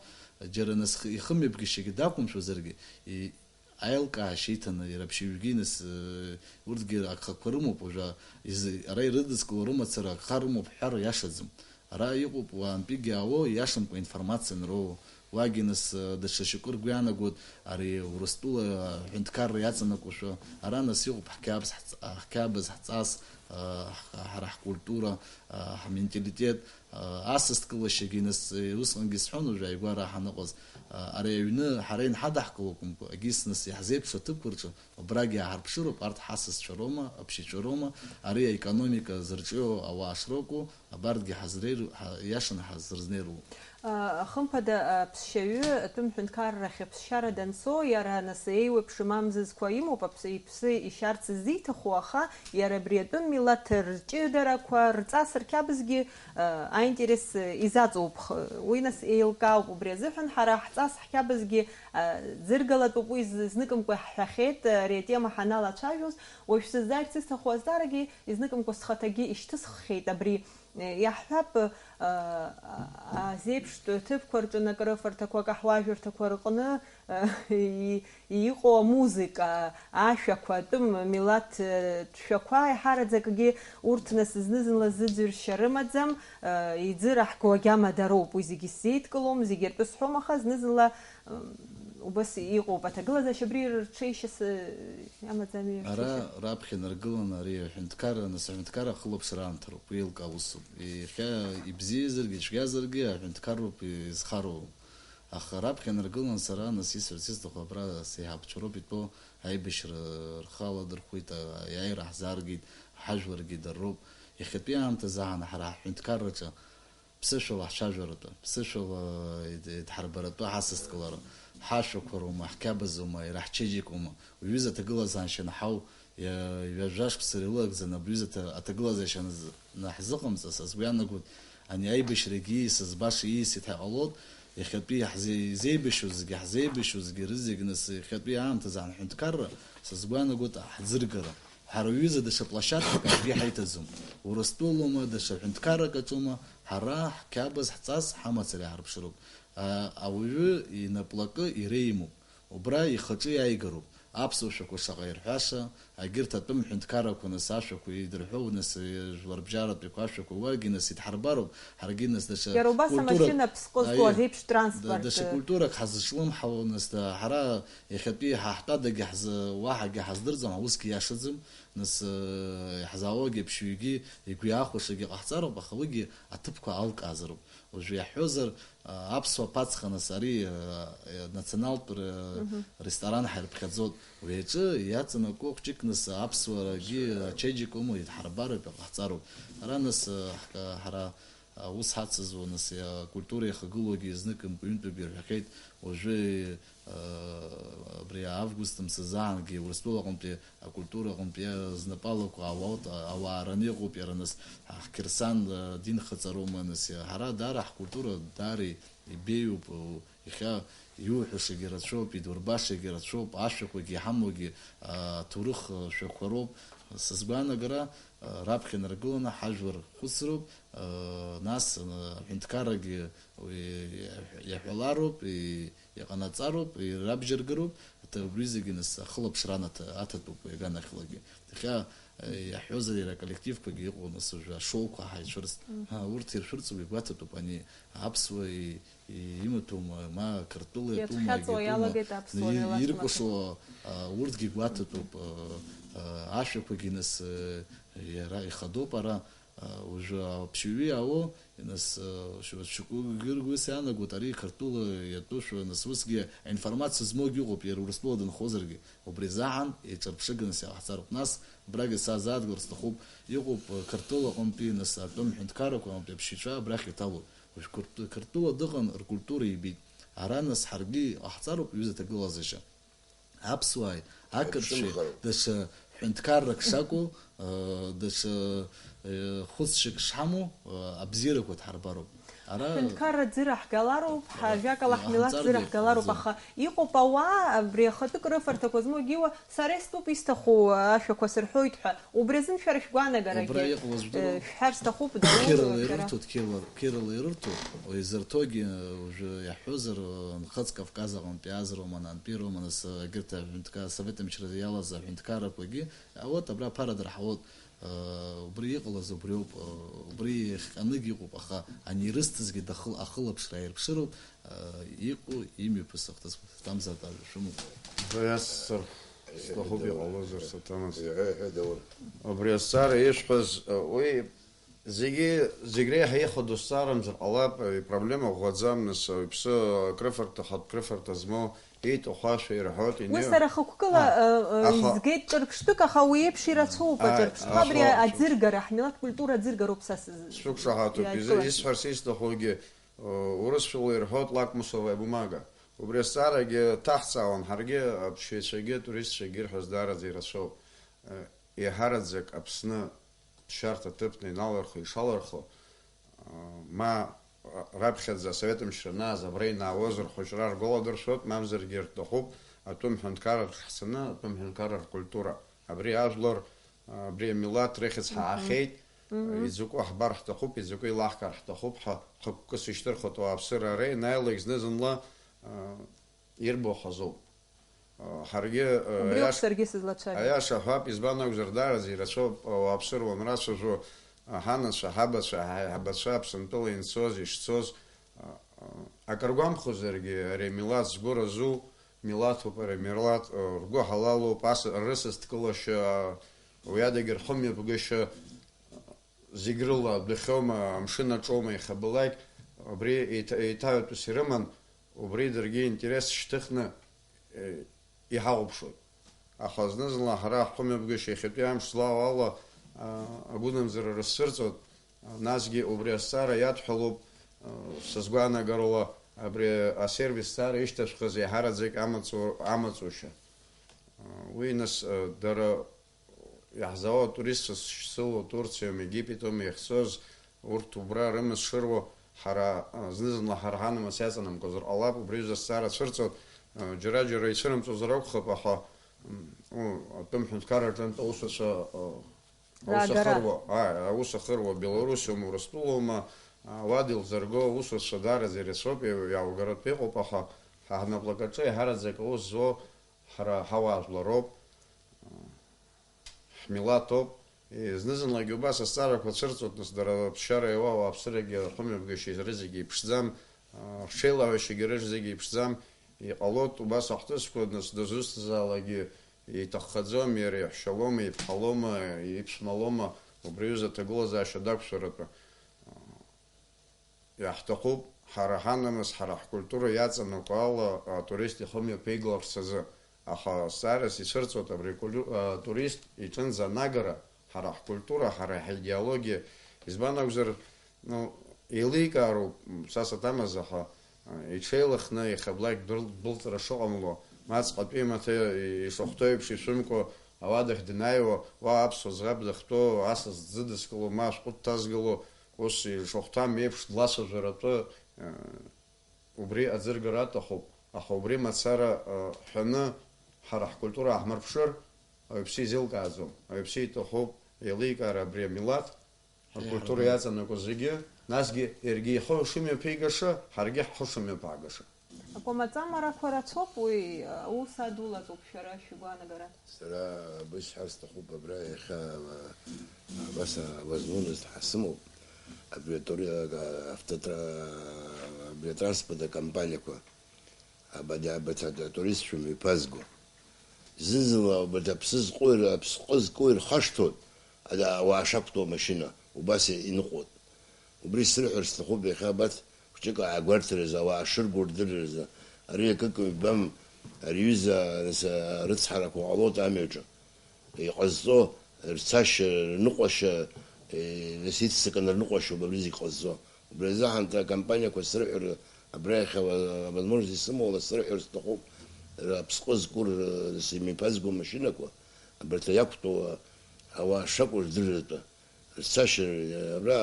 џьара нас ихымҩаԥгашьагьы дақәымшәозаргьы, и-, аилкаашьа иҭаны, иара аԥшьҩгьы нас, э, урҭгьы агхақәа рымоуп, уажәы изы-, ара ирыдыскыло рымацара агха рымоуп ҳҳәар иашаӡам. Ара иҟоуп уаантәигьы аауо, иашамкәа информациа анроуо. Уагьы нас, э, даҽа шьоукы ргәы иаанагоит, ари Урыстәыла аҳәынҭқарра иаҵанакуашәа, ара нас иҟоуп ҳқьабз ҳҵ-, ҳқьабз, ҳҵас, э, ҳ-, ҳара ҳкультура, э, ҳменталитет, Асасдкылашьагьы нас, усҟангьы сҳәон, уажә ааигәара ҳаныҟаз, ари аҩны ҳара инҳадаҳкыло акәымкәа, егьыс нас иаҳзеиԥшу аҭыԥқәа рҿы, убрагьы иааҳарԥшыроуп, арҭ ҳасасцәа роума, аԥшьацәа роума, ари аекономика зырҿио ауаа шракәу, абарҭгьы ҳазреиру-, ҳа-, иашаны ҳазырзнеируа. А, хымԥада, аԥсшьаҩы атәым ҳәынҭқаррахь аԥсшьара данцо, иара нас еиуеиԥшым амзызқәа имоуп, аԥс-, иԥсы ишьарц ззиҭаху, аха иара абри атәым милаҭ рҷыдарақәа, рҵас рқьабзгьы, а, аинтерес изаҵоуп. Х-, уи нас еилкаауп. Убри азыҳәан ҳара ҳҵас ҳқьабзгьы, а, ӡыргалатәуп, уи з-, зныкымкәа иаҳҳәахьеит, ари атема ҳаналацәажәоз. Уажә сыззааирц исҭаху азҵаарагьы изныкымкәа схаҭагьы ишьҭысххьеит абри. Иаҳҳәап, а, а, азеиԥштә ҭыԥқәа рҿы, акрыфарҭақәа, акаҳуажәырҭақәа рҟны, и-, иҟоу амузыка, ашәақәа, атәым, милаҭ, э, шәақәа, еиҳараӡакгьы урҭ нас зны-зынла зыӡырҩшьа рымаӡам, э, иӡыраҳго агьама дароуп, уи зегьы сзеидкылом, зегьы ртәы сҳәом, аха зны-зынла, м, убас иҟоуп аҭагылазаашьа, абри рҽеишьас, э, амаӡами? Ара рҽеишьа? Раԥхьа инаргыланы ари аҳәынҭқарра, нас аҳәынҭқарра ахылаԥшра аамҭа роуп, уи еилкаа усуп. Иахьа ибзиазаргьы, ицәгьазаргьы аҳәынҭқарроуп изхароу. Аха раԥхьа инаргылан сара, нас исҳәарц исҭаху, абра сеиҳабацәа роуп итәоу, аибашьра рхы аладырхәит, аиааира ҳзааргеит, ҳажәларгьы дарроуп. Иахьатәи аамҭазы аан ҳара ҳҳәынҭқарраҿы ԥсышәала ҳцәажәаратәы, ԥсышәала ид-, идҳарбаратәы ҳасасдкылара, ҳашәақәа роума, ҳқьабзоума, иара ҳчеиџьыкоума, уҩыза аҭагылазаашьа анҳау, иа-, ҩажәа шықәса ирылагӡаны абри аҩыза аҭа-, аҭагылазаашьа наз-, наҳзыҟамҵаз, сгәы иаанагоит, ани аибашьрагьы ииасыз баша ииасит ҳәа иҟалоит, иахьатәи ҳзеи-, изеибашьу зегьы, ҳзеибашьу зегьы рызегь, нас иахьатәи аамҭазы аҳәынҭқарра, са сгәы иаанагоит, ҳӡыргара. Ҳара уҩыза даҽа площадкак акгьы ҳаиҭаӡом. Урыстәылоума, даҽа ҳәынҭқаррак аҿоума, ҳара ҳқьабз, ҳҵас, ҳамацара иаарԥшыроуп. А, ауаҩы инаплакы иреимоуп. Убра ихаҿы иааигароуп. Аԥсуа шәақәа шаҟа ирҳәаша, агьырҭ атәым ҳәынҭқаррақәа нас ашәақәа идырҳәоу, нас жәларбжьаратәиқәа ашәақәа уагьы нас идҳарбароуп, ҳаргьы нас даҽа Иара убас культурак, амашьына ԥсҟы зго аиеи, азеиԥш транспорт, да-, даҽа э, культурак ҳазышлымҳауа, нас да-, ҳара иахьатәи ҳа ҳтәадагьы ҳзы-, уаҳагьы ҳаздырӡом, аусгьы иашаӡам, нас, э, иаҳзаауагьы аԥшьҩгьы игәы иаахәашагьы ҟаҳҵароуп, аха уигьы аҭыԥқәа алкаазароуп. Уажәы иаҳҳәозар, а, аԥсуа ԥацха нас ари, а, а, националтә р-, Мгм. ресторан ҳаирԥхьаӡоит. Уи аҿы иаҵанакуа хәҷык нас аԥсуарагьы ачеиџьыка умоу идҳарбароуп, иҟаҳҵароуп. Ара нас, а, ҳка-, ҳара, а, ус ҳацызуа нас, а, акультура иахагылоугьы знык мкәынтәык ирҳәахьеит, уажәы, а, абри август мсазаангьы Урыстәыла аҟынтәи акультура аҟынтәи знапалақәа ауаут-, ауаа раны иҟоуп, иара нас, ҳқьырсан, э, динхаҵароума, нас, ҳара даара ҳкультура даара ибеиоуп, э, иахьа иуҳәашагьы рацәоуп, идурбашагьы рацәоуп, ашәақәагьы иҳамоугьы, а, аҭоурых, э, шәақәа роуп. Сызгәаанагара, э, раԥхьа инаргыланы ҳажәлар хәыцроуп, э, нас, э, аҳәынҭқаррагьы уи иаҳәалароуп, и-, иҟанаҵароуп, ирабжьаргароуп, аҭа-, убри зегьы нас ахылаԥшра анаҭа-, аҭатәуп иаганахьлагьы. Иахьа, э, иаҳҳәозар, иара аколлективқәагьы иҟоу нас уажәы ашоуқәа ҳаицәырст. Мгм. Ҳа, урҭ иршәырҵуа игәаҭатәуп, ани аԥсуа и-, и-, имаҭәоума, ма Қырҭтәыла иатәума, иацәхьаҵуа егьатәума, иалагеит аԥсуа и-, милаҭ иркәашо, а, урҭгьы игәаҭатәуп, а, а, ашәақәагьы нас, э, иара ихадоуп ара, а, уажәы аԥшьҩы иаауа, Нас, э, шәгәы-, шәгәы-, гәыргәыс иаанагоит, ари Қырҭтәыла иатәушәа, нас усгьы аинформациа змоугьы ыҟоуп, иара Урыстәыла дынхозаргьы, убри азыҳәан еиҿырԥшыганы сиҟаҳҵароуп. Нас, абрагьы сазааҭгылар сҭахуп, иҟоуп, э, Қырҭтәыла аҟынтәи, нас, атәым ҳәынҭқаррақәа аҟынтәи аԥшьҩцәа абрахь иҭалоит. Уажә Қырҭ-, Қырҭтәыла дыҟан, ркультура ибеит. Ара, нас, ҳаргьы иҟаҳҵароуп ҩыза ҭагылазаашьа. Аԥсуааи ақырҭцәеи Аԥшымхароуп. Даҽа ҳәынҭқаррак шакәу, э, даҽа, э, хәыцшьак шҳамоу, э, абзиарақәа дҳарбароуп. Ара Ҳәынҭқарра ӡыраҳгалароуп, ҳа-, Ара жәакала, ҳмилаҭ иҟаҳҵаргьы ӡыраҳгалароуп, ҟаҳҵароуп. Аха иҟоуп ауаа, абри ахатәы крыфарҭақәа змоугьы уа, сара истәуп исҭаху ашәақәа сырҳәоит ҳәа. Убри азын шәара шәгәаанагарагьы, Убра иҟалаз э, жәдыруоу? Шәҳәар сҭахуп, Қьырала даур, шәара ирырҭоит, Қьырала, Қьырала ирырҭоит. Уи изырҭогьы, уажәы иаҳҳәозар, нхыҵ Кавказ аҟынтәи азроума, нантәи роума, нас, егьырҭ аҳәынҭқар-, Совет мчра иалаз аҳәынҭқаррақәагьы, а, вот, абра аԥара дырҳауеит. Э, убри иҟалаз убриоуп, э, убри иахҟьаныгь иҟоуп, аха ани ирысҭазгьы дахыл-, ахылаԥшра аирԥшыроуп, э, иҟоу имҩаԥысых дазхәыцтәамзар ажәа шәымоуп. Баиасыр. Сҭахуп, иҟалозар саҭамыз. Иҳәа, иҳәа, Даур. Убри азҵаара ишәҳәаз, уи зегьы, зегь реиҳа ихадоу зҵаарамзар ҟалап, ипроблема ӷәӷәаӡам, нас, ауаҩԥсы акрыфарҭа, хатә крыфарҭа змоу, ииҭаху ашәа ирҳәоит, Уи ине-, сара хықәкыла, А, э, э, аха изгеит ҿырԥштәык, аха уи еиԥш ирацәоуп А, аҿырԥштәқәа, абри аха аӡыргара, ҳмилаҭ культура аӡыргароуп са сыз-, Сшәықәшаҳаҭуп, изы-, иааидкылаз. Исҳәарц исҭахугьы, Урысшәала ирҳәоит лакмусовая бумага. Убри азҵаарагьы ҭаҳҵаауан ҳаргьы, аԥсшьаҩцәагьы атуристцәагьы ирҳәаз даараӡа ирацәоуп. Еиҳараӡак Аԥсны ԥсшьарҭа ҭыԥны иналырхо, ишалырхо, ма раԥхьаӡа асовет мчра анааз абра инаауаз рхәыҷра ргәаладыршәоит, мамзаргьы рҭахуп атәым ҳәынҭқарраҿ ҳцаны, атәым ҳәынҭқарра ркультура. Абри ажәлар Абри амилаҭ рыхьӡ ҳаахьеит, Мгм. Иӡакәы ҳбар ҳҭахуп, иӡакәы илаҳкаар ҳҭахуп ҳәа хықәкыс ишьҭырхуеит ауааԥсыра ара ианааилак зны-зынла, а, ирбо хазуп. Ҳаргьы, Убриоуп аиаша, саргьы сызлацәажәо. Аиаша ҳәап, избан акәзар, даараӡа ирацәоуп ауааԥсыра уанрацәажәо, ҳанацәа, ҳабацәа, ҳаиҳабацәа Аԥсынтәыла инцоз, ишцоз, акыр гәамԥхозаргьы, ари амилаҭ згәы разу милаҭуп, ари амилаҭ, ргәы ҳалалуп, ас, рысас дкылашьа, уи адагьы рхымҩаԥгашьа, зегь рыла адәахьоума, амшын аҿоума, иахьабалак, убри еиҭа-, еиҭаҩтәыс ирыман, убри даргьы интерес шьҭыхны, э, иҳахәаԥшуан. Аха зны-зынла ҳара ҳхымҩаԥгашьа иахьатәи амш злаау ала, а, агәынамӡара рызцәырҵуан, насгьы убри азҵаара иадҳәалоуп, а, сызгәаанагарала, абри асервис ҭаара ишьҭаҵәҟьаз еиҳараӡак амаҵу-, амаҵушьа. А, уи, нас, а, дара Иаҳзаауа атуристцәа зышьцылоу Турциоума, Египетоума иахьцоз, урҭ убра рымаҵ шыруа, ҳара, а, зны-зынла ҳара ҳанамыс иаҵанамгозар ҟалап, убри аҩыза азҵаара цәырҵуан, а, џьара-џьара ицәырымҵуазар акәхап, аха, м, у, атәым ҳәынҭқарра аҿынтә аусуцәа, а, аус Раагара. Ахыруа, ааи, аус ахыруа Белоруссиоума, Урыстәылоума, а, ауада илзырго аусуцәа даараӡа ирацәоуп, иа-, иааугаратәы иҟоуп, аха ҳа ҳнаплакаҿы еиҳараӡак аус зуа ҳара ҳауаажәлароуп. Ҳмилаҭ ауп. Зны-зынлагьы убас азҵаарақәа цәырҵуеит, нас, дара аԥсшьара иауа ауааԥсырагьы рхымҩаԥгашьа рызегьы иԥшӡам, рҽеилаҳәашьагьы рызегьы иԥшӡам. Иҟалоит убас ахҭысқәа, нас, дызусҭазаалакгьы иҭаххаӡом, иара иаҳәшьалома, иԥҳалома, иԥшәмалома, убри аҩыза аҭагылазаашьа дақәшәаратәы. Иаҳҭахуп, ҳара ҳанамыс, ҳара ҳкультура иаҵанакуа ала атурист ихы мҩаԥигаларц азы. Аха азҵаарас ицәырҵуеит абри акульту-, атурист иҿынӡа анагара, ҳара ҳкультура, ҳара ҳидеологиа. Избан акәзар, ну, еиликаароуп, м, са саҭамыз, аха, а, иҽеилыхны иахьа блакь дәыл-, дәылҵра шыҟамло, ма ҵҟатәи амаҭа ишахәҭоу еиԥш ишәымкәа ауадахь данааиуа, уа аԥсуа ӡӷаб дахьтәоу, асас дзыдыскыло, ма ашәҟәы дҭазгыло, Ус ишахәҭам еиԥш длацәажәаратәы, э, убри аӡыргара аҭахуп, аха убри мацара, э, ҳәаны ҳара ҳкультура ааҳмырԥшыр, ауаҩԥсы изеилкааӡом. Ауаҩԥсы иҭахуп еиликаара абри амилаҭ, ҳкультура иаҵанакуа зегьы, насгьы иаргьы ихы шымҩаԥигаша, ҳаргьы ҳхы шымҩаԥаагаша. Акәамаҵамарақәа рацәоуп уи, аус адулаҵоуп шәара шәгәаанагара. Сара абри сҳәар сҭахуп, абра иахьа, а, абас авозможность ҳасымоуп. Абри атури-, а, автотра-, абри атранспорт акомпаниақәа, абадиа-, абарҭ атуристцәа мҩаԥазго. Зны-зынла абарҭ аԥсы зҟоу ир-, аԥсҟы зкуа ирхашҭуан, ада-, ауаа шақәтәоу амашьына, убас иныҟәон. Убри срыҳәар сҭахуп иахьа абарҭ хәҷык аагәарҭаразы, ауаа шырго рдырразы, ари акык ҩбам, ари ҩыза, нас, арыцҳарақәа ҟалоит амҩаҿы. Иҟазҵо рцашьа, рныҟәашьа, е, нас иццакын рныҟәашьоуп абри зегь ҟазҵо. Убри азы ҳанҭ акомпаниақәа срыҳәар, абра иахьа ава-, авозможность исымоу ала срыҳәар сҭахуп, ра-, аԥсҟы зку р-, нас имҩаԥазго машьынақәа, абарҭ иақәтәоу ауаа шакәу рдырратәы. Рцашьа, абра,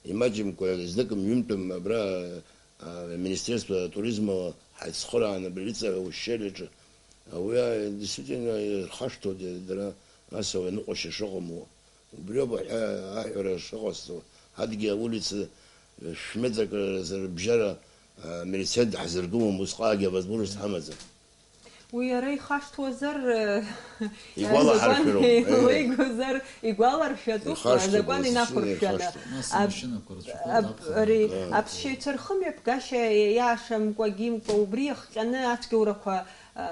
имаҷымкәа, зныкым-ҩынтәым абра, а, Министерство туризма ҳаицхыраан абри рыҵаҩ аушьшьериаҿы. Уи, а, действительно, ирхашҭуеит дара, нас ауаҩы ныҟәашьа шыҟамло. Убриоуп аҳәа-, аҳәара шыҟасҵо. Адгьыл аулица шә-метрак рыбжьара, а, милициант ҳзыргылом, усҟакгьы авозможность ҳамаӡам. Уи иара ихашҭуазар, э, Игәалаҳаршәароуп, азакәан э. Еилеигозар, игәаларшәатәуп, Ихашҭуп, азакәан азакәан инақәыршәаны. Ихашҭуп. Нас Аб-, амашьынақәа рацәахоит, аб-, аԥхьаҟа ари, акы. Аԥсшьаҩцәа рхымҩаԥгашьа иашамкәагьы имкәа убри иахҟьаны ацәгьоурақәа, э,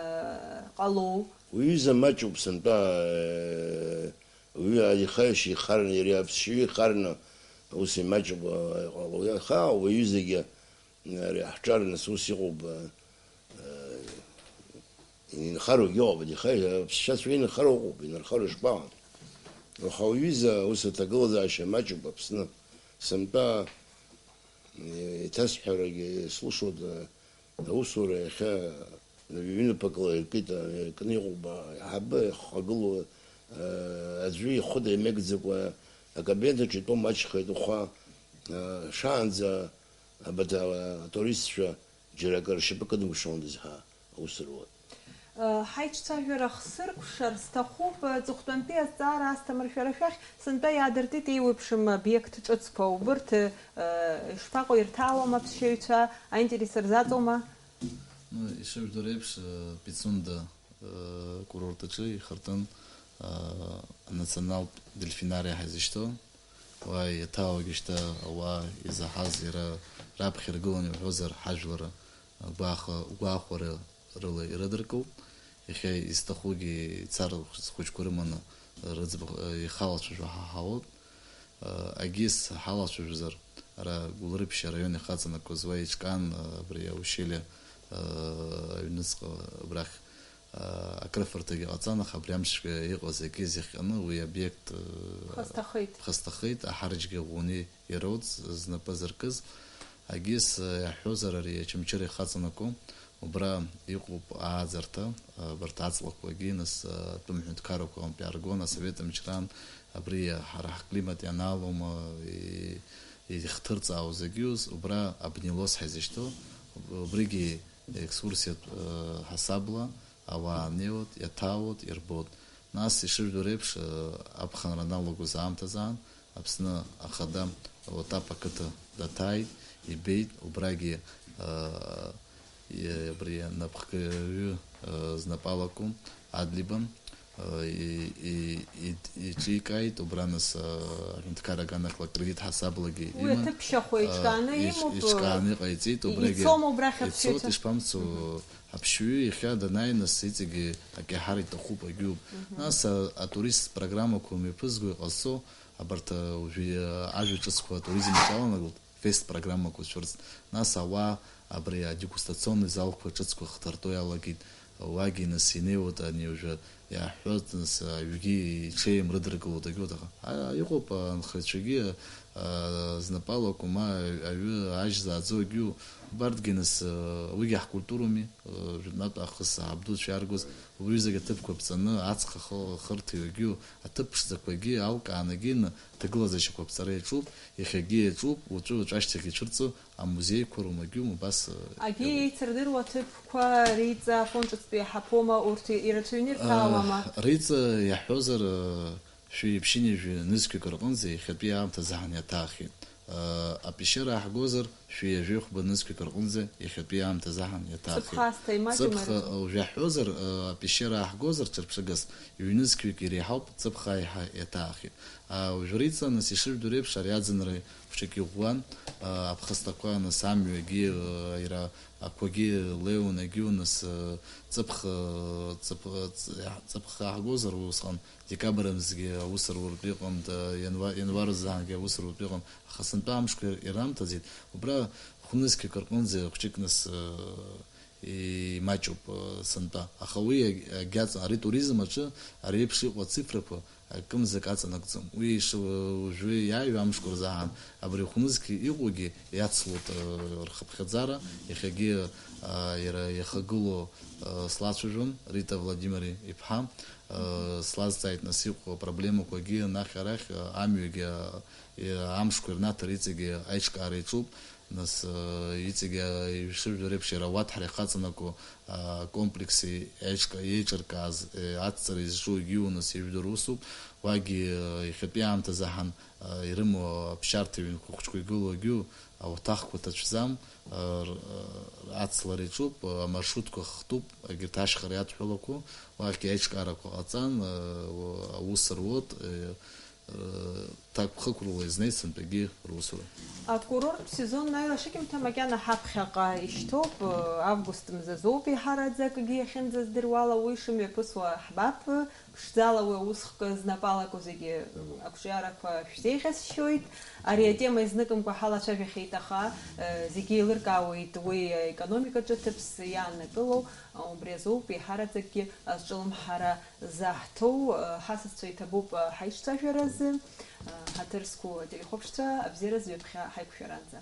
ҟалоу. Уҩыза маҷуп сынтәа, э, уи ихаҩ-, ихарны, иара аԥсшьаҩы ихарны ус имаҷуп, э, иҟало. Аха уаҩызагьы Ари ҳҿар нас ус иҟоуп, а, а, инхароугьы ыҟоуп, аԥсшьацәа инхароу ыҟоуп, инырхароу шԥаҟам? Аха уҩыза ус аҭагылазаашьа маҷуп Аԥсны. Сынтәа, э, еиҭасҳәарагьы слушоит, а, аусура иахьа ҩынҩажәа ла иркит, а, иркны иҟоуп, а, аиҳабы ихагылоу, а, аӡәы ихәы даимеигӡакәа акабинет аҿы итәоу маҷхеит, ухәа, а, шаанӡа Абарҭ атуристцәа џьара акы ршьапы кыдымшәон ҳәа аус руан. Ҳаиҿцәажәара хсыркәшар сҭахуп, аҵыхәтәантәи азҵаара, Асҭамыр, шәара шәахь, сынтәа иаадыртит еиуеиԥшым обиект ҿыцқәа. Убырҭ, ишԥаҟоу, ирҭаауама аԥсшьаҩцәа, аинтерес рзаҵоума? Ну, ишыжәдыруа еиԥш, э, Пицунда, э, курорт аҿы ихыртын, э, анационалтә дельфинариа ҳәа изышьҭоу. Уа иаҭаауагьы шьҭа ауаа изаҳаз, иара раԥхьа иргыланы иуҳәозар, ҳажәлар гәаха-, гәахәара рыла ирыдыркылт. Иахьа изҭахугьы ицар зхәыҷқәа рыманы рыӡбахә, э, ихалацәажәо ҳаҳауеит. Э, егьыс ҳалацәажәозар, ара Гәылрыԥшь араион ихаҵанакуаз уа иҿкаан, э, абри аушьелиа, э, аҩныҵҟа абрахь, э, акрыфарҭагьы ҟаҵан, аха абри амшгьы иҟаз егьыс иахҟьаны уи обиект, э, Хасҭахеит. Хасҭахеит, аҳарџьгьы ӷәӷәаны ироуц знапы зыркыз. Егьыс, э, иаҳҳәозар, ари Очамчыра ихаҵанаку, убра иҟоуп ааӡарҭа, э, абарҭ аҵлақәагьы, нас, э, атәым ҳәынҭқаррақәа аҟынтә иааргон, асовет мчраан, абри ҳара ҳклимат ианаалома, и-, ихҭырҵаау зегьы ус, убра обнялось ҳәа изышьҭоу, убригьы екскурсиатә, э, ҳасабла ауаа неиуеит, иаҭаауеит, ирбоит. Нас, ишыжәдыруа реиԥш, э, аԥхынра аналагоз аамҭазаан, Аԥсны Ахада Отап ақыҭа даҭааит, ибеит, убрагьы, э, и-, абри анапхгаҩы, э, знапалаку Адлиба, э, и-, и-, и-, иҿикааит, убра нас, э, аҳәынҭқар аганахьала акредит ҳасаблагьы Уи иман, аҭыԥ шьахәа э, иҿкааны иҿ-, имоуп, иҿкааны иҟаиҵеит, и-, убрагьы ицом убрахь ицоит, аԥсшьацәа. Ишԥамцо, Мгм. Аԥшьҩы иахьа данааи, нас иҵегьы акьаҳар иҭахуп, агьуп. Мгм. Нас, а, атурист программақәа мҩаԥызго иҟазҵо, абарҭ, а, уажәы, а, ажәа ҿыцқәа атуризм аҿы аланагылт, фест программақәа цәырҵт. Нас ауаа абри адегустационный залқәа ҿыцқәа хҭартәо иалагеит. Уагьы нас инеиуеит ани уажәы иаҳҳәоит, нас аҩгьы иҽеим рыдыркылоит, агьоуҭахым. А, иҟоуп анхаҩцәагьы, а, знапала акәма аҩы ажь зааӡо агьу, убарҭгьы нас, а, уигьы ҳкультурами, а, жәытәнатә аахыс абдуцәа иаргоз, убри зегь аҭыԥқәа ԥҵаны, аҵх ахы-, ахырҭаҩ агьу, аҭыԥ ԥшӡақәагьы алкаанагьы ины, ҭагылазаашьақәа аԥҵара иаҿуп, иахьагьы иаҿуп, уаҵәы-уаҵәы ашьҭахь ицәырҵы, амузеиқәа румагьума убас, э, Агьи иҟоуп. Еицырдыруа аҭыԥқәа Риҵа афондҿыҵтәи иаҳаԥома, урҭ ирацәаҩны ирҭаауама? Э, Риҵа иаҳҳәозар, э, шәи ԥшьынҩажәи нызқьҩык рҟынӡа иахьатәи аамҭазы ҳан иаҭаахьеит. Э, апещера ааҳгозар, шәи ҩажәи хәба нызқьҩык рҟынӡа иахьатәи аамҭазы ҳан иаҭаахьеит. Ҵыԥх аасҭа имаҷым Ҵыԥх, ари? Э, уажә иаҳҳәозар, э, апещера ааҳгозар, ҿырԥшыгас, ҩнызқьҩык иреиҳауп, ҵыԥх аиҳа иаҭаахьеит. А, уажә Риҵа, нас, ишыжәдыруа реиԥш, ари аӡынра хәҷык иӷәӷәан, а, аԥхасҭақәа, нас, амҩагьы, а, иара ақәагьы леиуан, агьиу, нас, а, ҵыԥх, а, ҵыԥ-, а, ҵ-, ҵыԥх ааҳгозар усҟан, декабрь мзгьы аус руртә иҟан, а, ианва-, ианвар азаангьы аус руртә иҟан, аха сынтәа амшқәа ир-, ирнамҭаӡеит. Убра хәнызқьҩык рҟынӡа хәҷык, нас, а, имаҷуп, э, сынтәа. Аха уи агь-, агьаҵа-, ари туризм аҿы ари еиԥш иҟоу ацифрақәа акымзак аҵанакӡом. Уи иш-, уажәы иааиуа амшқәа рзаҳан абри хәнызқь иҟоугьы иацлоит, э, рхыԥхьаӡара. Иахьагьы, э, иара иахагылоу, э, слацәажәон, Рита Владимир иԥҳа, э, слазҵааит, нас, иҟоу апроблемақәагьы анахь-арахь, э, амҩагьы, э, амшқәа ирнаҭар иҵегьы аиҿкаара иаҿуп. Нас, э, иҵегьы, э, ишыжәдыруа реиԥш, иара ауаҭәҳара ихаҵанаго, э, комплекс еиҿка-, еиҿыркааз, э, адҵара изҿу егьиу, нас, ижәдыруа усуп. Уагьы, э, иахьатәи аамҭазы ҳан, э, ирымоу аԥсшьарҭа ҩынқәа хәыҷқәа игылоу егьиу, ауаҭахқәа ҭацәӡам, э, р-, э, ацлара иаҿуп, э, амаршрутқәа хтуп, егьырҭ ашьхара иадҳәалақәоу, уахьгьы аиҿкаарақәа ҟаҵан, э, у-, аус руот, э, Ҭакԥхықәрала изнеит сынтәагьы русура. Акурорттә сезон аилашыкьымҭа макьана ҳаԥхьаҟа ишьҭоуп, август мзазоуп еиҳараӡакгьы иахьынӡаздыруала, уи шымҩаԥысуа ҳбап, ԥшӡала уи аусхк знапалаку зегьы ақәҿиарақәа шәзеиӷьасшьоит. Ари атема изныкымкәа ҳалацәажәахьеит, аха, зегьы еилыркаауеит уи аекономикаҿы ҭыԥс иааннакылоу, убри азоуп еиҳараӡакгьы азҿлымҳара заҳҭоу, ҳасасцәа иҭабуп, ҳаиҿцәажәаразы, ҳаҭыр зқәу ателехәаԥшцәа, абзиараз ҩаԥхьа ҳаиқәшәаранӡа.